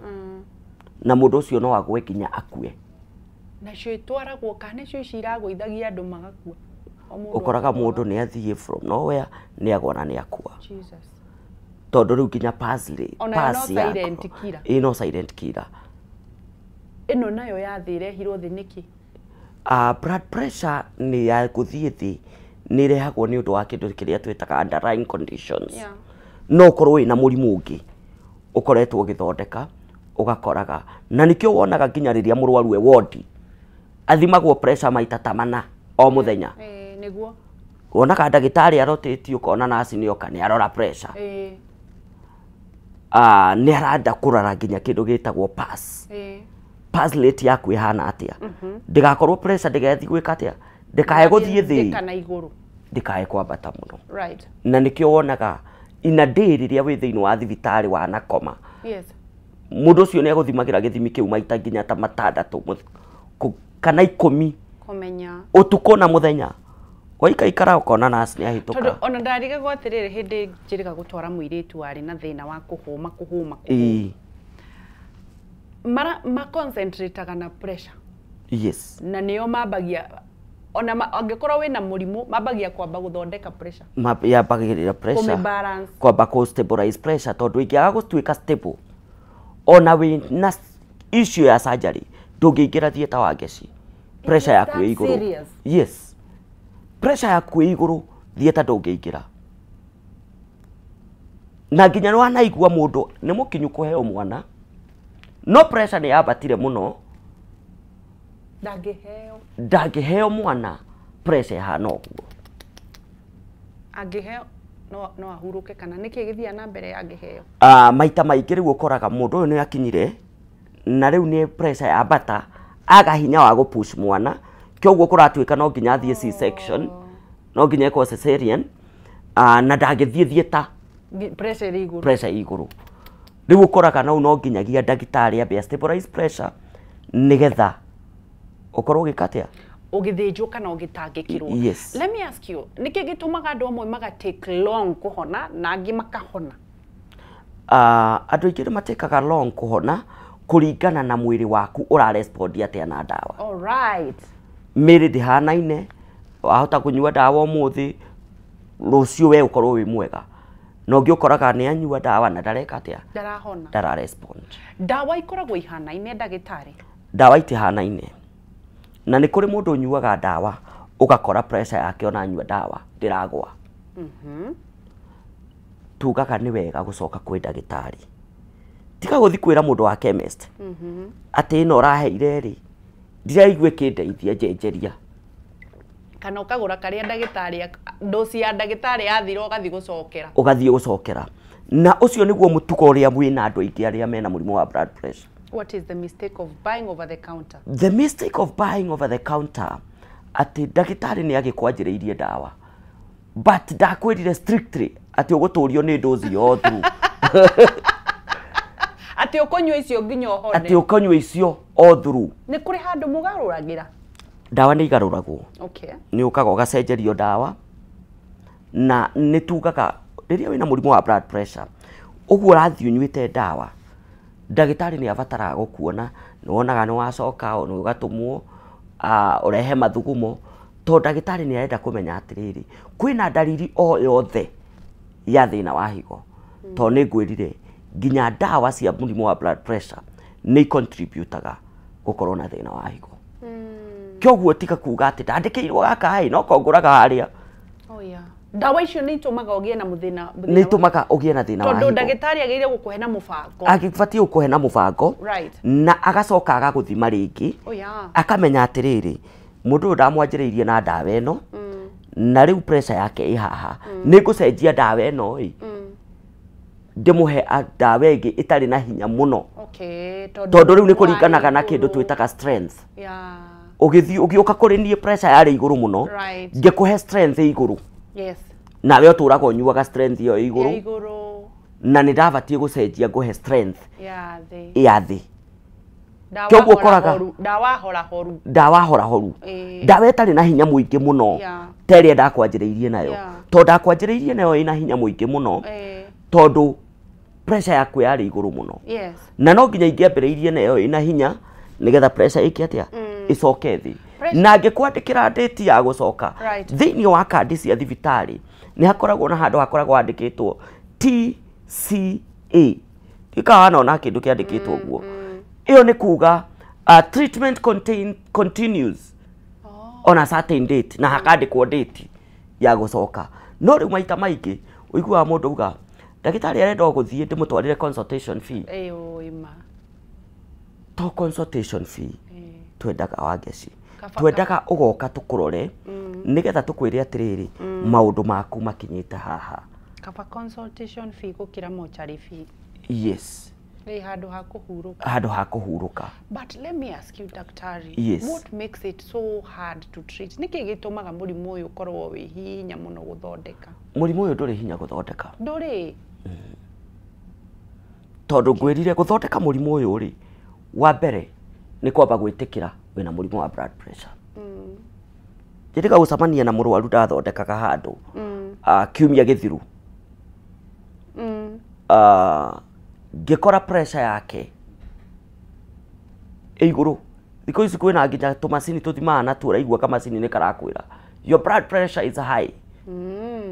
Na mũndũ ũcio no agũe nginya akue. Nacio itwaragwo kana nĩcio ici iragũithagia andũ magakua. Ũkoraga mũndũ nĩ athiĩ from nowhere nĩ agwa na nĩ akua. Tondũ rĩu nginya pass silent killer. Ĩno no silent killer. Ĩno nayo ya thĩ ĩrehirwo thĩ nĩkĩ? Blood pressure nĩ ya gũthiĩ thĩ nĩ ĩrehagwo nĩ ũndũ wa kĩndũ kĩrĩa twĩtaga underlying conditions. Yeah. No ũkorwo wĩna mũrimũ ũngĩ ũkoretwo ũgĩthondeka ũgakoraga, na nĩkĩo wonaga nginya rĩrĩa mũrwaru e wodi athimagwo pressure maita ta mana o mũthenya. Nĩguo wonaga ndagĩtarĩ arotĩtie ũkona nurse nĩ oka nĩ arora pressure. Nĩ arenda kũrora nginya kĩndũ gĩtagwo pass. Pass rate yaku ĩhana atĩa. Ndĩgakorwo pressure ndĩgathiĩ gwĩka atĩa, ndĩkae gũthiĩ thĩ kana igũrũ, ndĩkae kwambata mũno. Right. Na nĩkĩo wonaga in a day rĩrĩa wĩ thĩinĩ wa thibitarĩ wanakoma. Yes. Mũndũ ũcio nĩ agũthimagĩra gĩthimi kĩu maita nginya ta matandatũ kana 10 kũmenya ũtukũ na mũthenya. Waikaikara ũkona nurse nĩ ahĩtũka. Tondũ ona ndarigagwo atĩrĩrĩ hĩndĩ njĩrĩga gũtwara mũirĩtu warĩ na thĩna wa kũhũma. Mara ma concentrataga na pressure. Yes. Na nĩo mambagia ona angĩkorwo wĩna mũrimũ mambagia kwamba gũthondeka pressure. Yambagĩrĩra pressure. Kũmĩ balance. Kwamba kũ stabilize pressure tondũ ĩngĩaga gũtuĩka stable ona wĩna issue ya surgery ndũngĩingĩra theatre wa ngeci. Pressure yaku ĩ igũrũ. Yes. Pressure yaku ĩ igũrũ theatre ndũngĩingĩra. Na nginya nĩ wanaigua mũndũ nĩ mũkinyu kũheo mwana no pressure nĩ yambatire mũno ndangĩheo mwana pressure ĩhana ũguo. Angĩheo no ahurũke kana nĩkĩ gĩthiaga na mbere angĩheo? Maita maingĩ rĩu ũkoraga mũndũ ũyũ nĩ akinyire na rĩu nĩ pressure yambata aga hinya wa gũpush mwana, kĩoguo kũratuĩka no nginya athiĩ C-section, no nginya ĩkwo cesarean, na ndangĩthiĩ theatre pressure ĩrĩ igũrũ. Pressure ĩ igũrũ. Rĩu ũkoraga no nginyagia ndagĩtarĩ ambe stabilize pressure nĩgetha ũkorwo ũgĩka atĩa? Ũgĩthĩnjwo kana ũgĩtangĩkĩrwo. Yes. Let me ask you, nĩkĩ gĩtũmaga andũ amwe maga take long kũhona na angĩ makahona? Andũ aingĩ nĩ matĩkaga long kũhona kũringana na mwĩrĩ waku ũrarespond atĩa na ndawa. All right. Mĩĩrĩ ndĩhanaine, wahota kũnyua ndawa ũmũthĩ rũciũ we ũkorwo wĩ mwega. No ũngĩ ũkoraga nĩ anyua ndawa na ndareka atĩa? Ndarahona. Ndararespond. Ndawa ikoragwo ihanaine ndagĩtarĩ? Ndawa itihanaine. Na nĩ kũrĩ mũndũ ũnyuaga ndawa ũgakora pressure yake ona anyua ndawa ndĩragwa. Tugaga nĩ wega gũcoka kwĩ ndagĩtarĩ. Tiga gũthiĩ kwĩra mũndũ wa chemist atĩ ĩno ũraheire rĩ ndiraigua ĩkĩndeithia njenjeria. Kana ũkagũra karĩa ndagĩtarĩ dosi ya ndagĩtarĩ yathira ũgathiĩ gũcokera. Ũgathiĩ gũcokera. Na ũcio nĩguo mũtugo ũrĩa wĩna andũ aingĩ arĩa mena mũrimũ wa blood pressure. What is the mistake of buying over the counter? The mistake of buying over the counter atĩ ndagĩtarĩ nĩ agĩkwanjĩrĩirie ndawa But ndakwĩrire strictly atĩ ũgũtũrio nĩ dozi yothe. Atĩ ũkũnyua icio nginya ũhone. Atĩ ũkũnyua icio all through. Nĩ kũrĩ handũ mũgarũragĩra? Ndawa nĩ igarũragwo. Okay. Nĩ ũkaga ũgacenjerio ndawa na nĩ tugaga rĩrĩa wĩna mũrimũ wa blood pressure ũguo ũrathiĩ ũnyuĩte ndawa ndagĩtarĩ nĩ abataraga gũkuona nĩ wonaga nĩ wacoka nĩ ũgatũmwo ũrehe mathugumo tondũ ndagĩtarĩ nĩ arenda kũmenya atĩrĩrĩ kwĩna ndariri o yothe ya thĩna wa higo tondũ nĩ ngwĩrire nginya ndawa cia mũrimũ wa blood pressure nĩ contributaga gũkorwo na thĩna wa higo. Kĩoguo tiga kuga atĩ ndandĩkĩirwo gaka ĩ no kongũraga harĩa. Oh yeah. Ndawa icio nĩ itũmaga ũgĩe na mũthĩna. Nĩ itũmaga ũgĩe na thĩna wa higo. Tondũ ndagĩtarĩ agĩrĩire gũkũhe na mũbango. Agĩbatiĩ gũkũhe na mũbango. Right. Na agacoka agagũthima rĩngĩ. Oh yeah. Akamenya atĩrĩrĩ mũndũ ũyũ ndamwanjĩrĩirie na ndawa ĩno na rĩu pressure yake ĩ haha nĩ ngũcenjia ndawa ĩno ĩ ndĩmũhe ndawa ĩngĩ ĩtarĩ na hinya mũno. Okay, tondũ rĩu nĩ kũringanaga na kĩndũ twĩtaga strength. Yeah. Ũgĩthiĩ ũgĩũka kũrĩ niĩ pressure yarĩ igũrũ mũno. Right. Ngĩkũhe strength ĩ igũrũ. Yes. Nawe ũtũraga ũnyuaga strength ĩyo ĩ igũrũ. Na nĩ ndabatiĩ gũcenjia ngũhe strength ya thĩ. Ya thĩ. Kĩoguo ũkoraga ndawa horahoru. Ndawa horahoru. Ndawa ĩtarĩ na hinya mũingĩ mũno. Ta ĩrĩa ndakwanjĩrĩirie nayo. Tondũ ndakwanjĩrĩirie nayo ĩna hinya mũingĩ mũno. Tondũ pressure yaku yarĩ igũrũ mũno. Yes. Na no nginya ingĩambĩrĩirie nayo ĩna hinya nĩgetha pressure ĩke atĩa ĩcoke thĩ. Na ngĩkwandĩkĩra date ya gũcoka. Right. Thĩinĩ wa kandi cia thibitarĩ nĩ hakoragwo na handũ hakoragwo handĩkĩtwo TCA. Ndikawa na kĩndũ kĩandĩkĩtwo ũguo. Ĩyo nĩ kuga treatment continues on a certain date na hakandĩkwo date ya gũcoka. No rĩu maita maingĩ ũiguaga mũndũ uga ndagĩtarĩ arenda o gũthiĩ ndĩmũtwarĩre consultation fee. To consultation fee twendaga Wangeci. Twendaga ũgoka tũkũrore nĩgetha tũkwĩre atĩrĩrĩ maũndũ maku makinyĩte haha. Kaba consultation fee gũkĩra mochari fee. Yes. Nĩ handũ ha kũhurũka. Handũ ha kũhurũka. But let me ask you, daktari, yes. What makes it so hard to treat? Nĩkĩ gĩtũmaga mũrimũ ũyũ ũkorwo wĩ hinya mũno gũthondeka? Mũrimũ ũyũ ndũrĩ hinya gũthondeka. Ndũrĩ? Tondũ ngwĩrire gũthondeka mũrimũ ũyũ rĩ, wa mbere nĩ kwamba gwĩtĩkĩra wĩna mũrimũ wa blood pressure. Njĩrĩga gũcemania na mũrwaru ndathondekaga handũ kiumia gĩthiru. Ngĩkora pressure yake ĩ igũrũ. Thikũ ici kwĩna nginya tũmacini tũthimaga natuo ũraigua kamacini nĩ karakwĩra your blood pressure is high.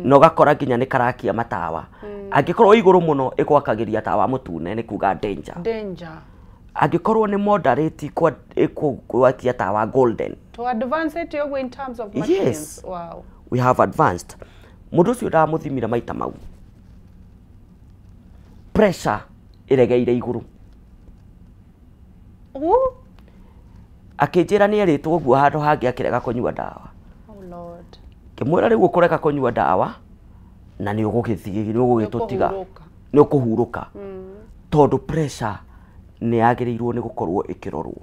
Na ũgakora nginya nĩ karakia matawa. Angĩkorwo igũrũ mũno ĩgwakagĩria tawa mũtune nĩ kuga danger. Danger. Angĩkorwo nĩ moderate ĩgwakia tawa golden. To advance it ũguo in terms of machines. Yes. Wow. We have advanced. Mũndũ ũcio ndamũthimire maita mau. Pressure ĩregeire igũrũ. Akĩnjĩra nĩ erĩtwo ũguo handũ hangĩ akĩrega kũnyua ndawa. Oh Lord. Ngĩmwĩra rĩu ũkũrega kũnyua ndawa na nĩ ũgũgĩthiĩ nĩ ũgũgĩtũtiga. Nĩ ũkũhurũka. Tondũ pressure nĩ yagĩrĩirwo nĩ gũkorwo ĩkĩrorwo.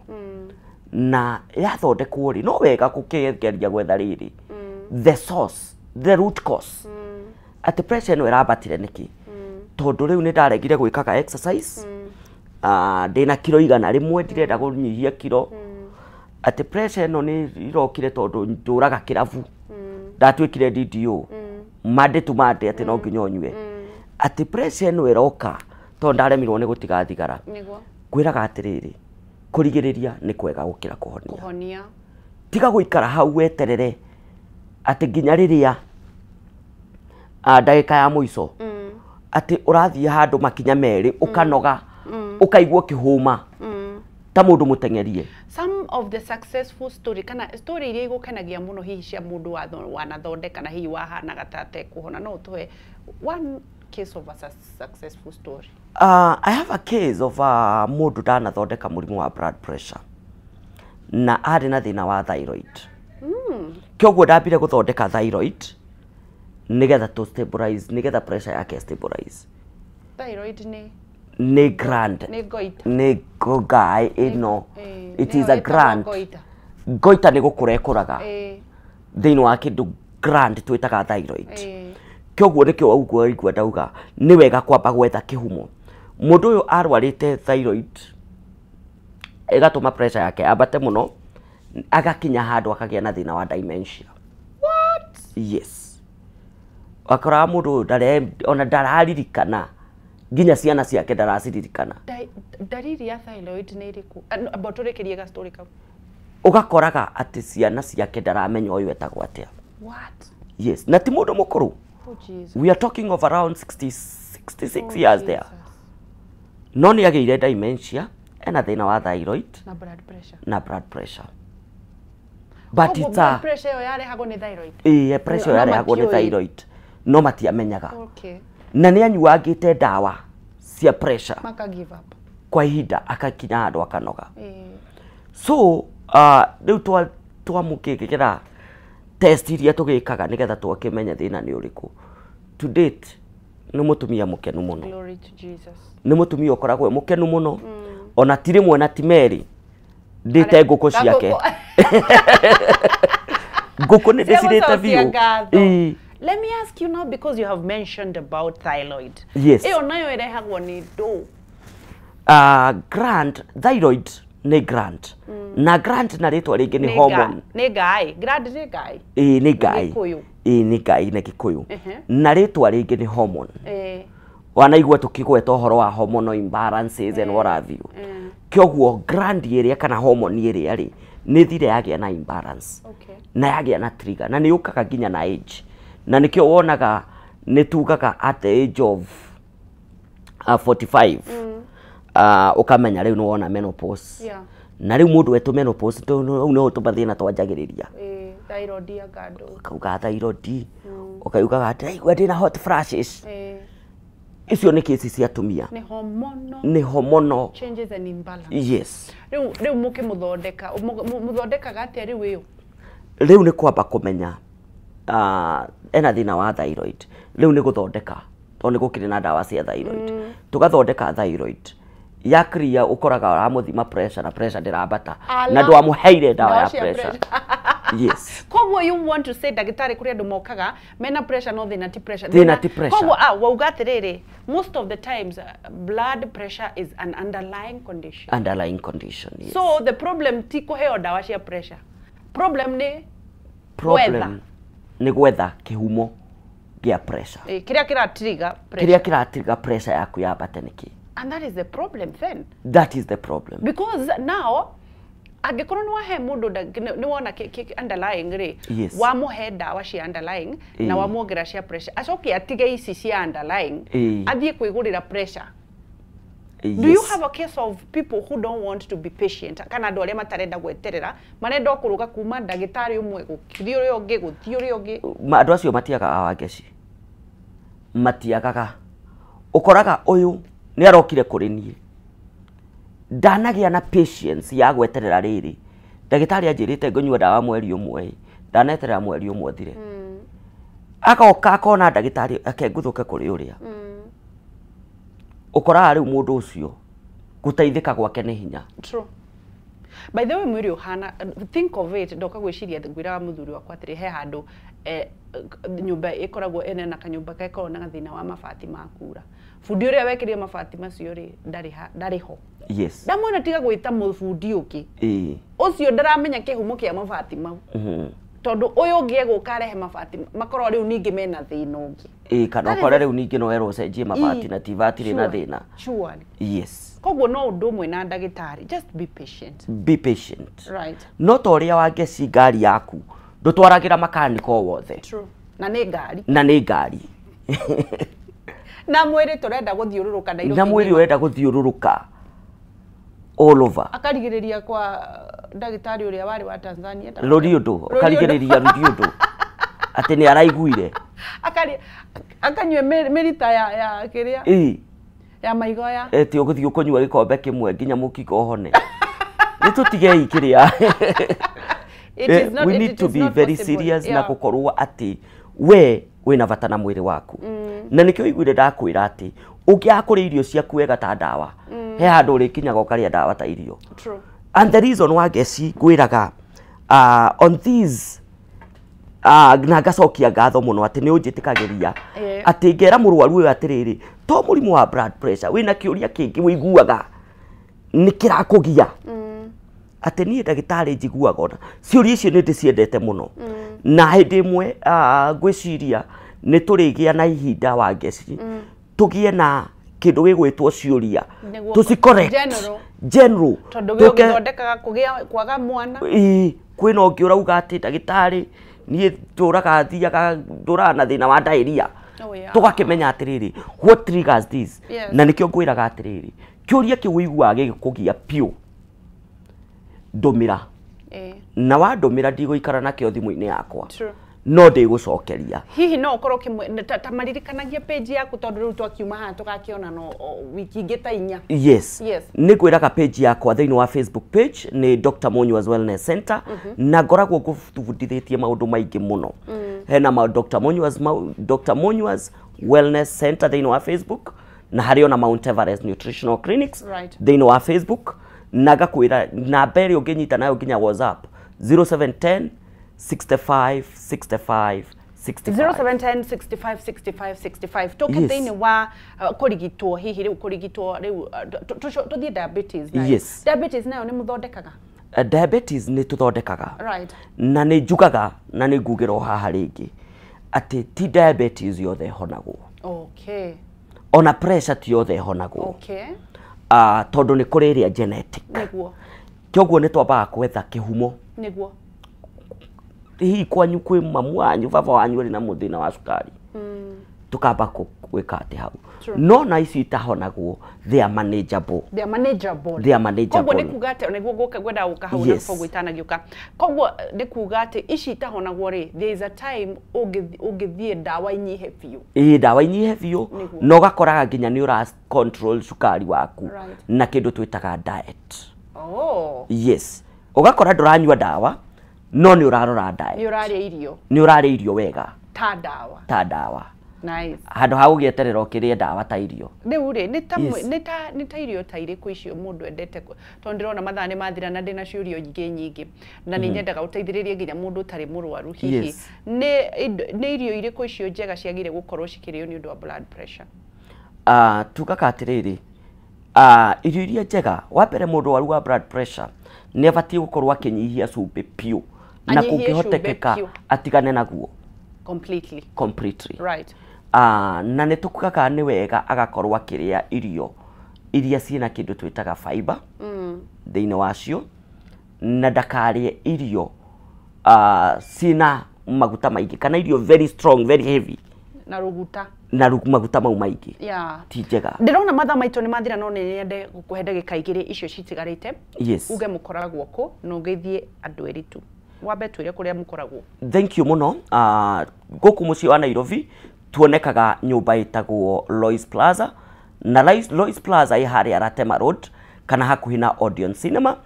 Na yathondekwo rĩ no wega gũkĩgeria gwetha rĩrĩ the source, the root cause. Atĩ pressure ĩno ĩrambatire nĩkĩ? Tondũ rĩu nĩ ndaregire gwĩkaga exercise. Ndĩna kiro 100 ndirenda kũnyihia kiro. Atĩ pressure ĩno nĩ irokire tondũ ndũraga kĩrabu. Ndatuĩkire DDO. Monday to Monday atĩ no nginya ũnyue. Atĩ pressure ĩno ĩroka tondũ ndaremirwo nĩ gũtiga thigara. Ngwĩraga atĩrĩrĩ kũrigĩrĩria nĩ kwega gũkĩra kũhonia. Tiga gũikara hau weterere atĩ nginya rĩrĩa ndagĩka ya mũico atĩ ũrathiĩ handũ makinya merĩ ũkanoga ũkaigua ũkĩhũma ta mũndũ mũteng'erie. Some of the successful story kana story iria igũkenagia mũno hihi cia mũndũ wanathondeka na hihi wahanaga ta atekũhona no ũtũhe one case of a successful story. I have a case of mũndũ ndanathondeka mũrimũ wa blood pressure na arĩ na thĩna wa thyroid. Kĩoguo ndambire gũthondeka thyroid nĩgetha to stabilize, nĩgetha pressure yake stabilize. Thyroid nĩ gland. Nĩ goiter. Nĩ gogai ĩno. It is a gland. Goiter nĩ gũkũra ĩkũraga. Thĩinĩ wa kĩndũ gland twĩtaga thyroid. Kĩoguo nĩkĩo ũguo igua ndauga nĩ wega kwamba gwetha kĩhumo. Mũndũ ũyũ arwarĩte thyroid ĩgatũma pressure yake ambate mũno, agakinya handũ akagĩa na thĩna wa dementia. What? Yes. Wakoraga mũndũ ũyũ ona ndararirikana, nginya ciana ciake ndaraciririkana. Ndariri ya thyroid nĩ ĩrĩkũ? Amba tũrĩkĩrie ga story kau. Ũgakoraga atĩ ciana ciake ndaramenya ũyũ etagwo atĩa. What? Yes, na ti mũndũ mũkũrũ. Oh, Jesus. We are talking of around 66 years there. No nĩ agĩire dementia, ena thĩna wa thyroid na blood pressure. Na blood pressure. But it's blood pressure ĩyo yarehagwo nĩ thyroid. Ĩĩ, pressure yarehagwo nĩ thyroid. No matiamenyaga. Okay. Na nĩ anyuangĩte ndawa cia pressure. Maka give up. Kwa ihinda akakinya handũ akanoga. So, rĩu twamũkĩgĩra test iria tũgĩkaga nĩgetha twakĩmenye thĩna nĩ ũrĩkũ. To date nĩ mũtumia mũkenu mũno. Glory to Jesus. Nĩ mũtumia ũkoragwo mũkenu mũno. Ona ti rĩmwe na ti merĩ ndĩte ngũkũ ciake. Ngũkũ nĩ ndĩcirĩte biũ. Let me ask you now, because you have mentioned about thyroid. Yes. Ĩyo nayo ĩrehagwo nĩ ndũ? Gland, thyroid nĩ gland. Na gland na rĩtwa rĩngĩ nĩ hormone. Nĩ ngai. Gland nĩ ngai. Ĩĩ nĩ ngai. Ĩĩ nĩ ngai na Gĩkũyũ. Na rĩtwa rĩngĩ nĩ hormone. Wanaigua tũkĩgweta ũhoro wa hormonal imbalances and what have you. Kĩoguo gland ĩrĩa kana hormone ĩrĩa rĩ nĩ thire yagĩa na imbalance. Okay. Na yagĩa na trigger na nĩ yũkaga nginya na age. Na nĩkĩo wonaga nĩ tugaga at the age of 45 ukamenya rĩu nĩ wona menopause. Yeah. Na rĩu mũndũ wetwo menopause rĩu nĩho tũmathĩna twanjagĩrĩria. Thyroid ya gado. Ũkauga thyroid. Ũkaugaga ndaigua ndĩna hot flashes. Icio nĩ kesi cia atumia. Nĩ hormonal. Nĩ hormonal changes and imbalance. Yes. Rĩu mũkĩmũthondeka, mũthondekaga atĩa rĩu ĩyo? Rĩu nĩ kwamba kũmenya ena thĩna wa thyroid. Rĩu nĩ gũthondeka tondũ nĩ gũkĩrĩ na ndawa cia thyroid. Tũgathondeka thyroid. Ya clear ũkoraga ũramũthima pressure na pressure ndĩrambata na ndwamũheire ndawa ya pressure. Yes. Koguo you want to say ndagĩtarĩ kũrĩ andũ mokaga mena pressure no thĩna ti pressure. Thĩna ti pressure. Koguo wauga atĩrĩrĩ, most of the times blood pressure is an underlying condition. Underlying condition, yes. So the problem ti kũheo ndawa cia pressure. Problem nĩ problem nĩ gwetha kĩhumo gĩa pressure. Kĩrĩa kĩratrigger pressure. Kĩrĩa kĩratrigger pressure yaku yambate nĩkĩ? And that is the problem then. That is the problem. Because now, angĩkorwo nĩ wahe mũndũ nĩ wona underlying rĩ, yes, wamũhe ndawa cia underlying na wamwongerera cia pressure, acoke atige ici cia underlying, athiĩ kwĩgũrĩra pressure. Yes. Do you have a case of people who don't want to be patient? Kana andũ arĩa matarenda gweterera, marenda kũrũga kuma ndagĩtarĩ ũmwe gũthiĩ ũrĩa ũngĩ, gũthiĩ ũrĩa ũngĩ. Andũ acio matiagaga Wangeci. Matiagaga. Ũkoraga ũyũ nĩ arokire kũrĩ niĩ. Ndanagĩa na patience ya gweterera rĩrĩ. Ndagĩtarĩ anjĩrĩte ngũnyua ndawa mweri ũmwe. Ndaneterera mweri ũmwe ũthire. Agoka akona ndagĩtarĩ akenguthũke kũrĩ ũrĩa. Ũkoraga rĩu mũndũ ũcio gũteithĩka gwake nĩ hinya. True. By the way, mwĩrĩ ũhana, think of it, ndoka gwĩciria ngwĩraga mũthuri wakwa atĩrĩ, he handũ nyũmba ĩkoragwo ĩna na kanyũmba gekoragwo na gathĩna wa mabati ma kura. Bundi ũrĩa wekĩrire mabati macio rĩ, ndarĩ ho. Yes. Ndamwona tiga gwĩta mũbundi ũngĩ. Ũcio ndaramenya kĩhumo kĩa mabati mau. Tondũ ũyũ ũngĩ egũka arehe mabati makorwo rĩu ningĩ mena thĩna ũngĩ. Kana ũkore rĩu ningĩ no erwo ũcenjie mabati na ti ibati rĩna thĩna. Surely. Yes. Koguo no ũndũ ũmwe na ndagĩtarĩ, just be patient. Be patient. Right. No ta ũrĩa Wangeci ngari yaku ndũtwaragĩra makaniko o wothe. True. Na nĩ ngari. Na nĩ ngari. Na mwĩrĩ tũrenda gũthiũrũrũka Nairobi. Na mwĩrĩ ũrenda gũthiũrũrũka all over. Akarigĩrĩria kwa ndagĩtarĩ ũrĩa warĩ wa Tanzania. Rũriũndũ, akarigĩrĩria rũriũndũ. Atĩ nĩ araiguire. Akanyue mĩrita ya kĩrĩa? Ya maigoya. Ti ũgũthiĩ ũkũnyua gĩkombe kĩmwe nginya mũkingo ũhone. Nĩ tũtigei kĩrĩa. We need to be very serious na gũkorwo atĩ we wĩna bata na mwĩrĩ waku. Na nĩkĩo ũiguire ndakwĩra atĩ ũngĩaga kũrĩa irio ciaku wega ta ndawa, he handũ ũrĩkinyaga ũkarĩa ndawa ta irio. True. And the reason Wangeci ngwĩraga on these Na ngacokia ngatho mũno atĩ nĩ ũnjĩtĩkagĩria atĩ ngera mũrwaru ũyũ atĩrĩrĩ, to mũrimũ wa blood pressure wĩna kĩũria kĩngĩ wĩiguaga nĩ kĩrakũgia. Atĩ niĩ ndagĩtarĩ njiguaga ona ciũria icio nĩ ndĩciendete mũno. Na hĩndĩ ĩmwe ngwĩciria nĩ tũrĩgĩa na ihinda wa ngeci tũgĩe na kĩndũ gĩgwĩtwo ciũria tũci correct general tondũ gĩthondekaga kũgĩa kwaga mwana. Kwĩna ũngĩ ũrauga atĩ ndagĩtarĩ niĩ ndũraga thiaga ndũraga na thĩna wa diarrhea. Tũgakĩmenya atĩrĩrĩ what triggers this. Na nĩkĩo ngwĩraga atĩrĩrĩ kĩũria kĩu ũiguaga gĩgĩkũgia piũ ndũmĩra. Na wandũmĩra ndigũikara nakĩo thimũ-inĩ yakwa no ndĩgũcokeria. Hihi no ũkorwo ta maririkanagia page yaku tondũ rĩu twakiuma haha tũgakĩona no wiki ingĩ ta inya. Yes. Nĩ ngwĩraga page yakwa thĩinĩ wa Facebook page nĩ Dr. Munyua's Wellness Center na ngoragwo ngũbundithĩtie maũndũ maingĩ mũno. Hena ma Dr. Munyua's Wellness Center thĩinĩ wa Facebook na harĩ ona Mount Everest Nutritional Clinics thĩinĩ wa Facebook na ngakwĩra namba ĩrĩa ũngĩnyita nayo nginya WhatsApp 0710 65 65 65 0710 65 65 65. Toke thĩinĩ wa kũrigitwo hihi rĩu kũrigitwo rĩu tũthiĩ diabetes nayo. Diabetes nayo nĩ mũthondekaga? Diabetes nĩ tũthondekaga. Na nĩ njugaga na nĩ ngugĩra o haha rĩngĩ atĩ ti diabetes yothe ĩhonagwo. Ona pressure ti yothe ĩhonagwo. Tondũ nĩ kũrĩ ĩrĩa genetic. Kĩoguo nĩ twambaga gwetha kĩhumo. Nĩguo. Hihi kwanyu kwĩ mamu wanyu baba wanyu arĩ na mũthĩna wa cukari. Tukamba gwĩka atĩ hau. No na ici itahonagwo they are manageable. They are manageable. They are manageable. Koguo nĩ kuga atĩ nĩguo gũka ngwenda gũka hau na koguo itanagĩũka. Koguo nĩ kuga atĩ ici itahonagwo rĩ, there is a time ũngĩthiĩ ndawa inyihe biũ. Ĩĩ ndawa inyihe biũ na ũgakoraga nginya nĩ ũra control cukari waku na kĩndũ twĩtaga diet. Yes. Ũgakora ndũranyua ndawa no nĩ ũrarora diet. Nĩ ũrarĩa irio. Nĩ ũrarĩa irio wega. Ta ndawa. Ta ndawa. Nice. Handũ ha gũgĩeterera ũkĩrĩe ndawa ta irio. Rĩu rĩ nĩ ta irio ta irĩkũ icio mũndũ endete tondũ ndĩrona mathaa nĩ mathira na ndĩna ciũria ingĩ nyingĩ na nĩ nyendaga ũteithĩrĩrie nginya mũndũ ũtarĩ mũrwaru hihi. Nĩ irio irĩkũ icio njega ciagĩrĩire gũkorwo cikĩrĩo nĩ ũndũ wa blood pressure? Tugaga atĩrĩrĩ, irio iria njega wa mbere mũndũ waru wa blood pressure nĩ abatiĩ gũkorwo akĩnyihia cumbĩ piũ na kũngĩhotekeka atigane naguo completely. Right. Na nĩ tukugaga nĩ wega agakorwo akĩrĩa irio iria ciĩna kĩndũ twĩtaga fiber thĩinĩ wacio na ndakarĩe irio ciĩna maguta maingĩ kana irio very strong very heavy na ruguta na maguta mau maingĩ. Ti njega. Ndĩrona mathaa maitũ nĩ mathira no nĩ nyende gũkũhe ndagĩka igĩrĩ icio citigarĩte. Uge mũkoragwo kũ na ũgeithie andũ erĩ tu. Wambe twĩre kũrĩa mũkoragwo. Thank you mũno. Gũkũ mũciĩ wa Nairobi tuonekaga nyũmba ĩtagwo Lois Plaza na Lois Plaza ĩ harĩa Ratema Road kana hakuhĩ na Odeon Cinema.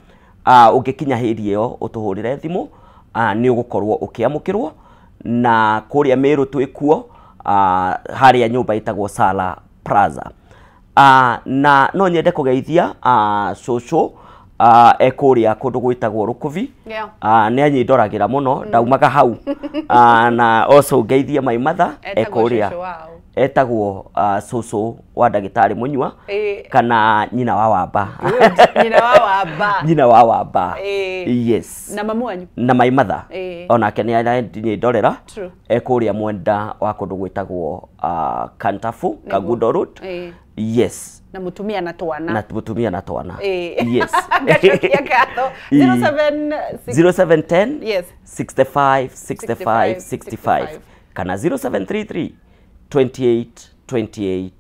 Ũngĩkinya hĩndĩ ĩyo ũtũhũrĩre thimũ nĩ ũgũkorwo ũkĩamũkĩrwo na kũrĩa Meru twĩkuo harĩa nyũmba ĩtagwo Sala Plaza. Na no nyende kũgeithia cũcũ ekũrĩa kũndũ gwĩtagwo Rũkũbi. Nĩ anyindoragĩra mũno ndaumaga hau. Na also ngeithie my mother ekũrĩa etagwo cũcũ wa ndagĩtarĩ Mũnyua kana nyina wa Wamba. Nyina wa Wamba. Nyina wa Wamba. Yes. Na mamu wanyu. Na my mother. Onake nĩ aranyindorera ekũrĩa mwenda wa kũndũ gwĩtagwo Kantafu Kangundo Road. Yes. Na mutumia na twana. Na mutumia na twana. Yes. Ngacokia ngatho. 0710 Yes. 65 65 65 kana 0733 28 28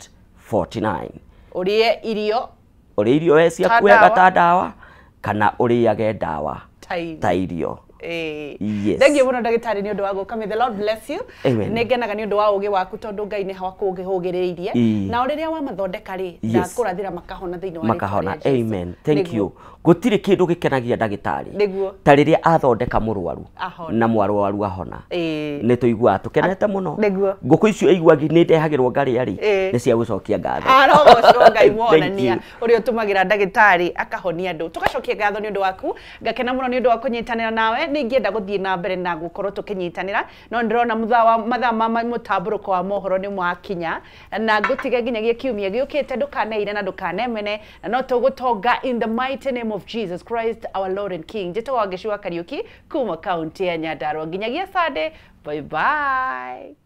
49. Ũrĩe irio. Ũrĩe irio we ciaku wega ta ndawa kana ũrĩage ndawa ta irio. Yes. Thank you mũno ndagĩtarĩ nĩ ũndũ wa gũka. May the Lord bless you. Nĩ ngenaga nĩ ũndũ wa ũgĩ waku tondũ Ngai nĩ wakũhũgĩrĩirie. Na o rĩrĩa wamathondeka rĩ ndakũrathĩra makahona thĩinĩ wa makahona. Amen. Thank you. Gũtirĩ kĩndũ gĩkenagia ndagĩtarĩ ta rĩrĩa athondeka mũrwaru na mũrwaru ahona. Nĩ tũiguaga tũkenete mũno. Ngũkũ icio iguagi nĩ ndehagĩrwo ngarĩa rĩ nĩ cia gũcokia ngatho. Arogocwo Ngai wonania ũrĩa ũtũmagĩra ndagĩtarĩ akahonia andũ. Tũgacokia ngatho nĩ ũndũ waku. Ngakena mũno nĩ ũndũ wa kũnyitanĩra nawe. Nĩ ingĩenda gũthiĩ na mbere na gũkorwo tũkĩnyitanĩra, no ndĩrona mathaa ma mũtambũrũko wa mohoro nĩ mwakinya, na ngũtige nginyagia kiumia gĩũkĩte. Ndũkaneire na ndũkanemene, na no tũgũtonga in the mighty name of Jesus Christ our Lord and King. Njĩtagwo Wangeci wa Kariũki kuma kaunti ya Nyandarua. Nginyagia Sunday, bye bye.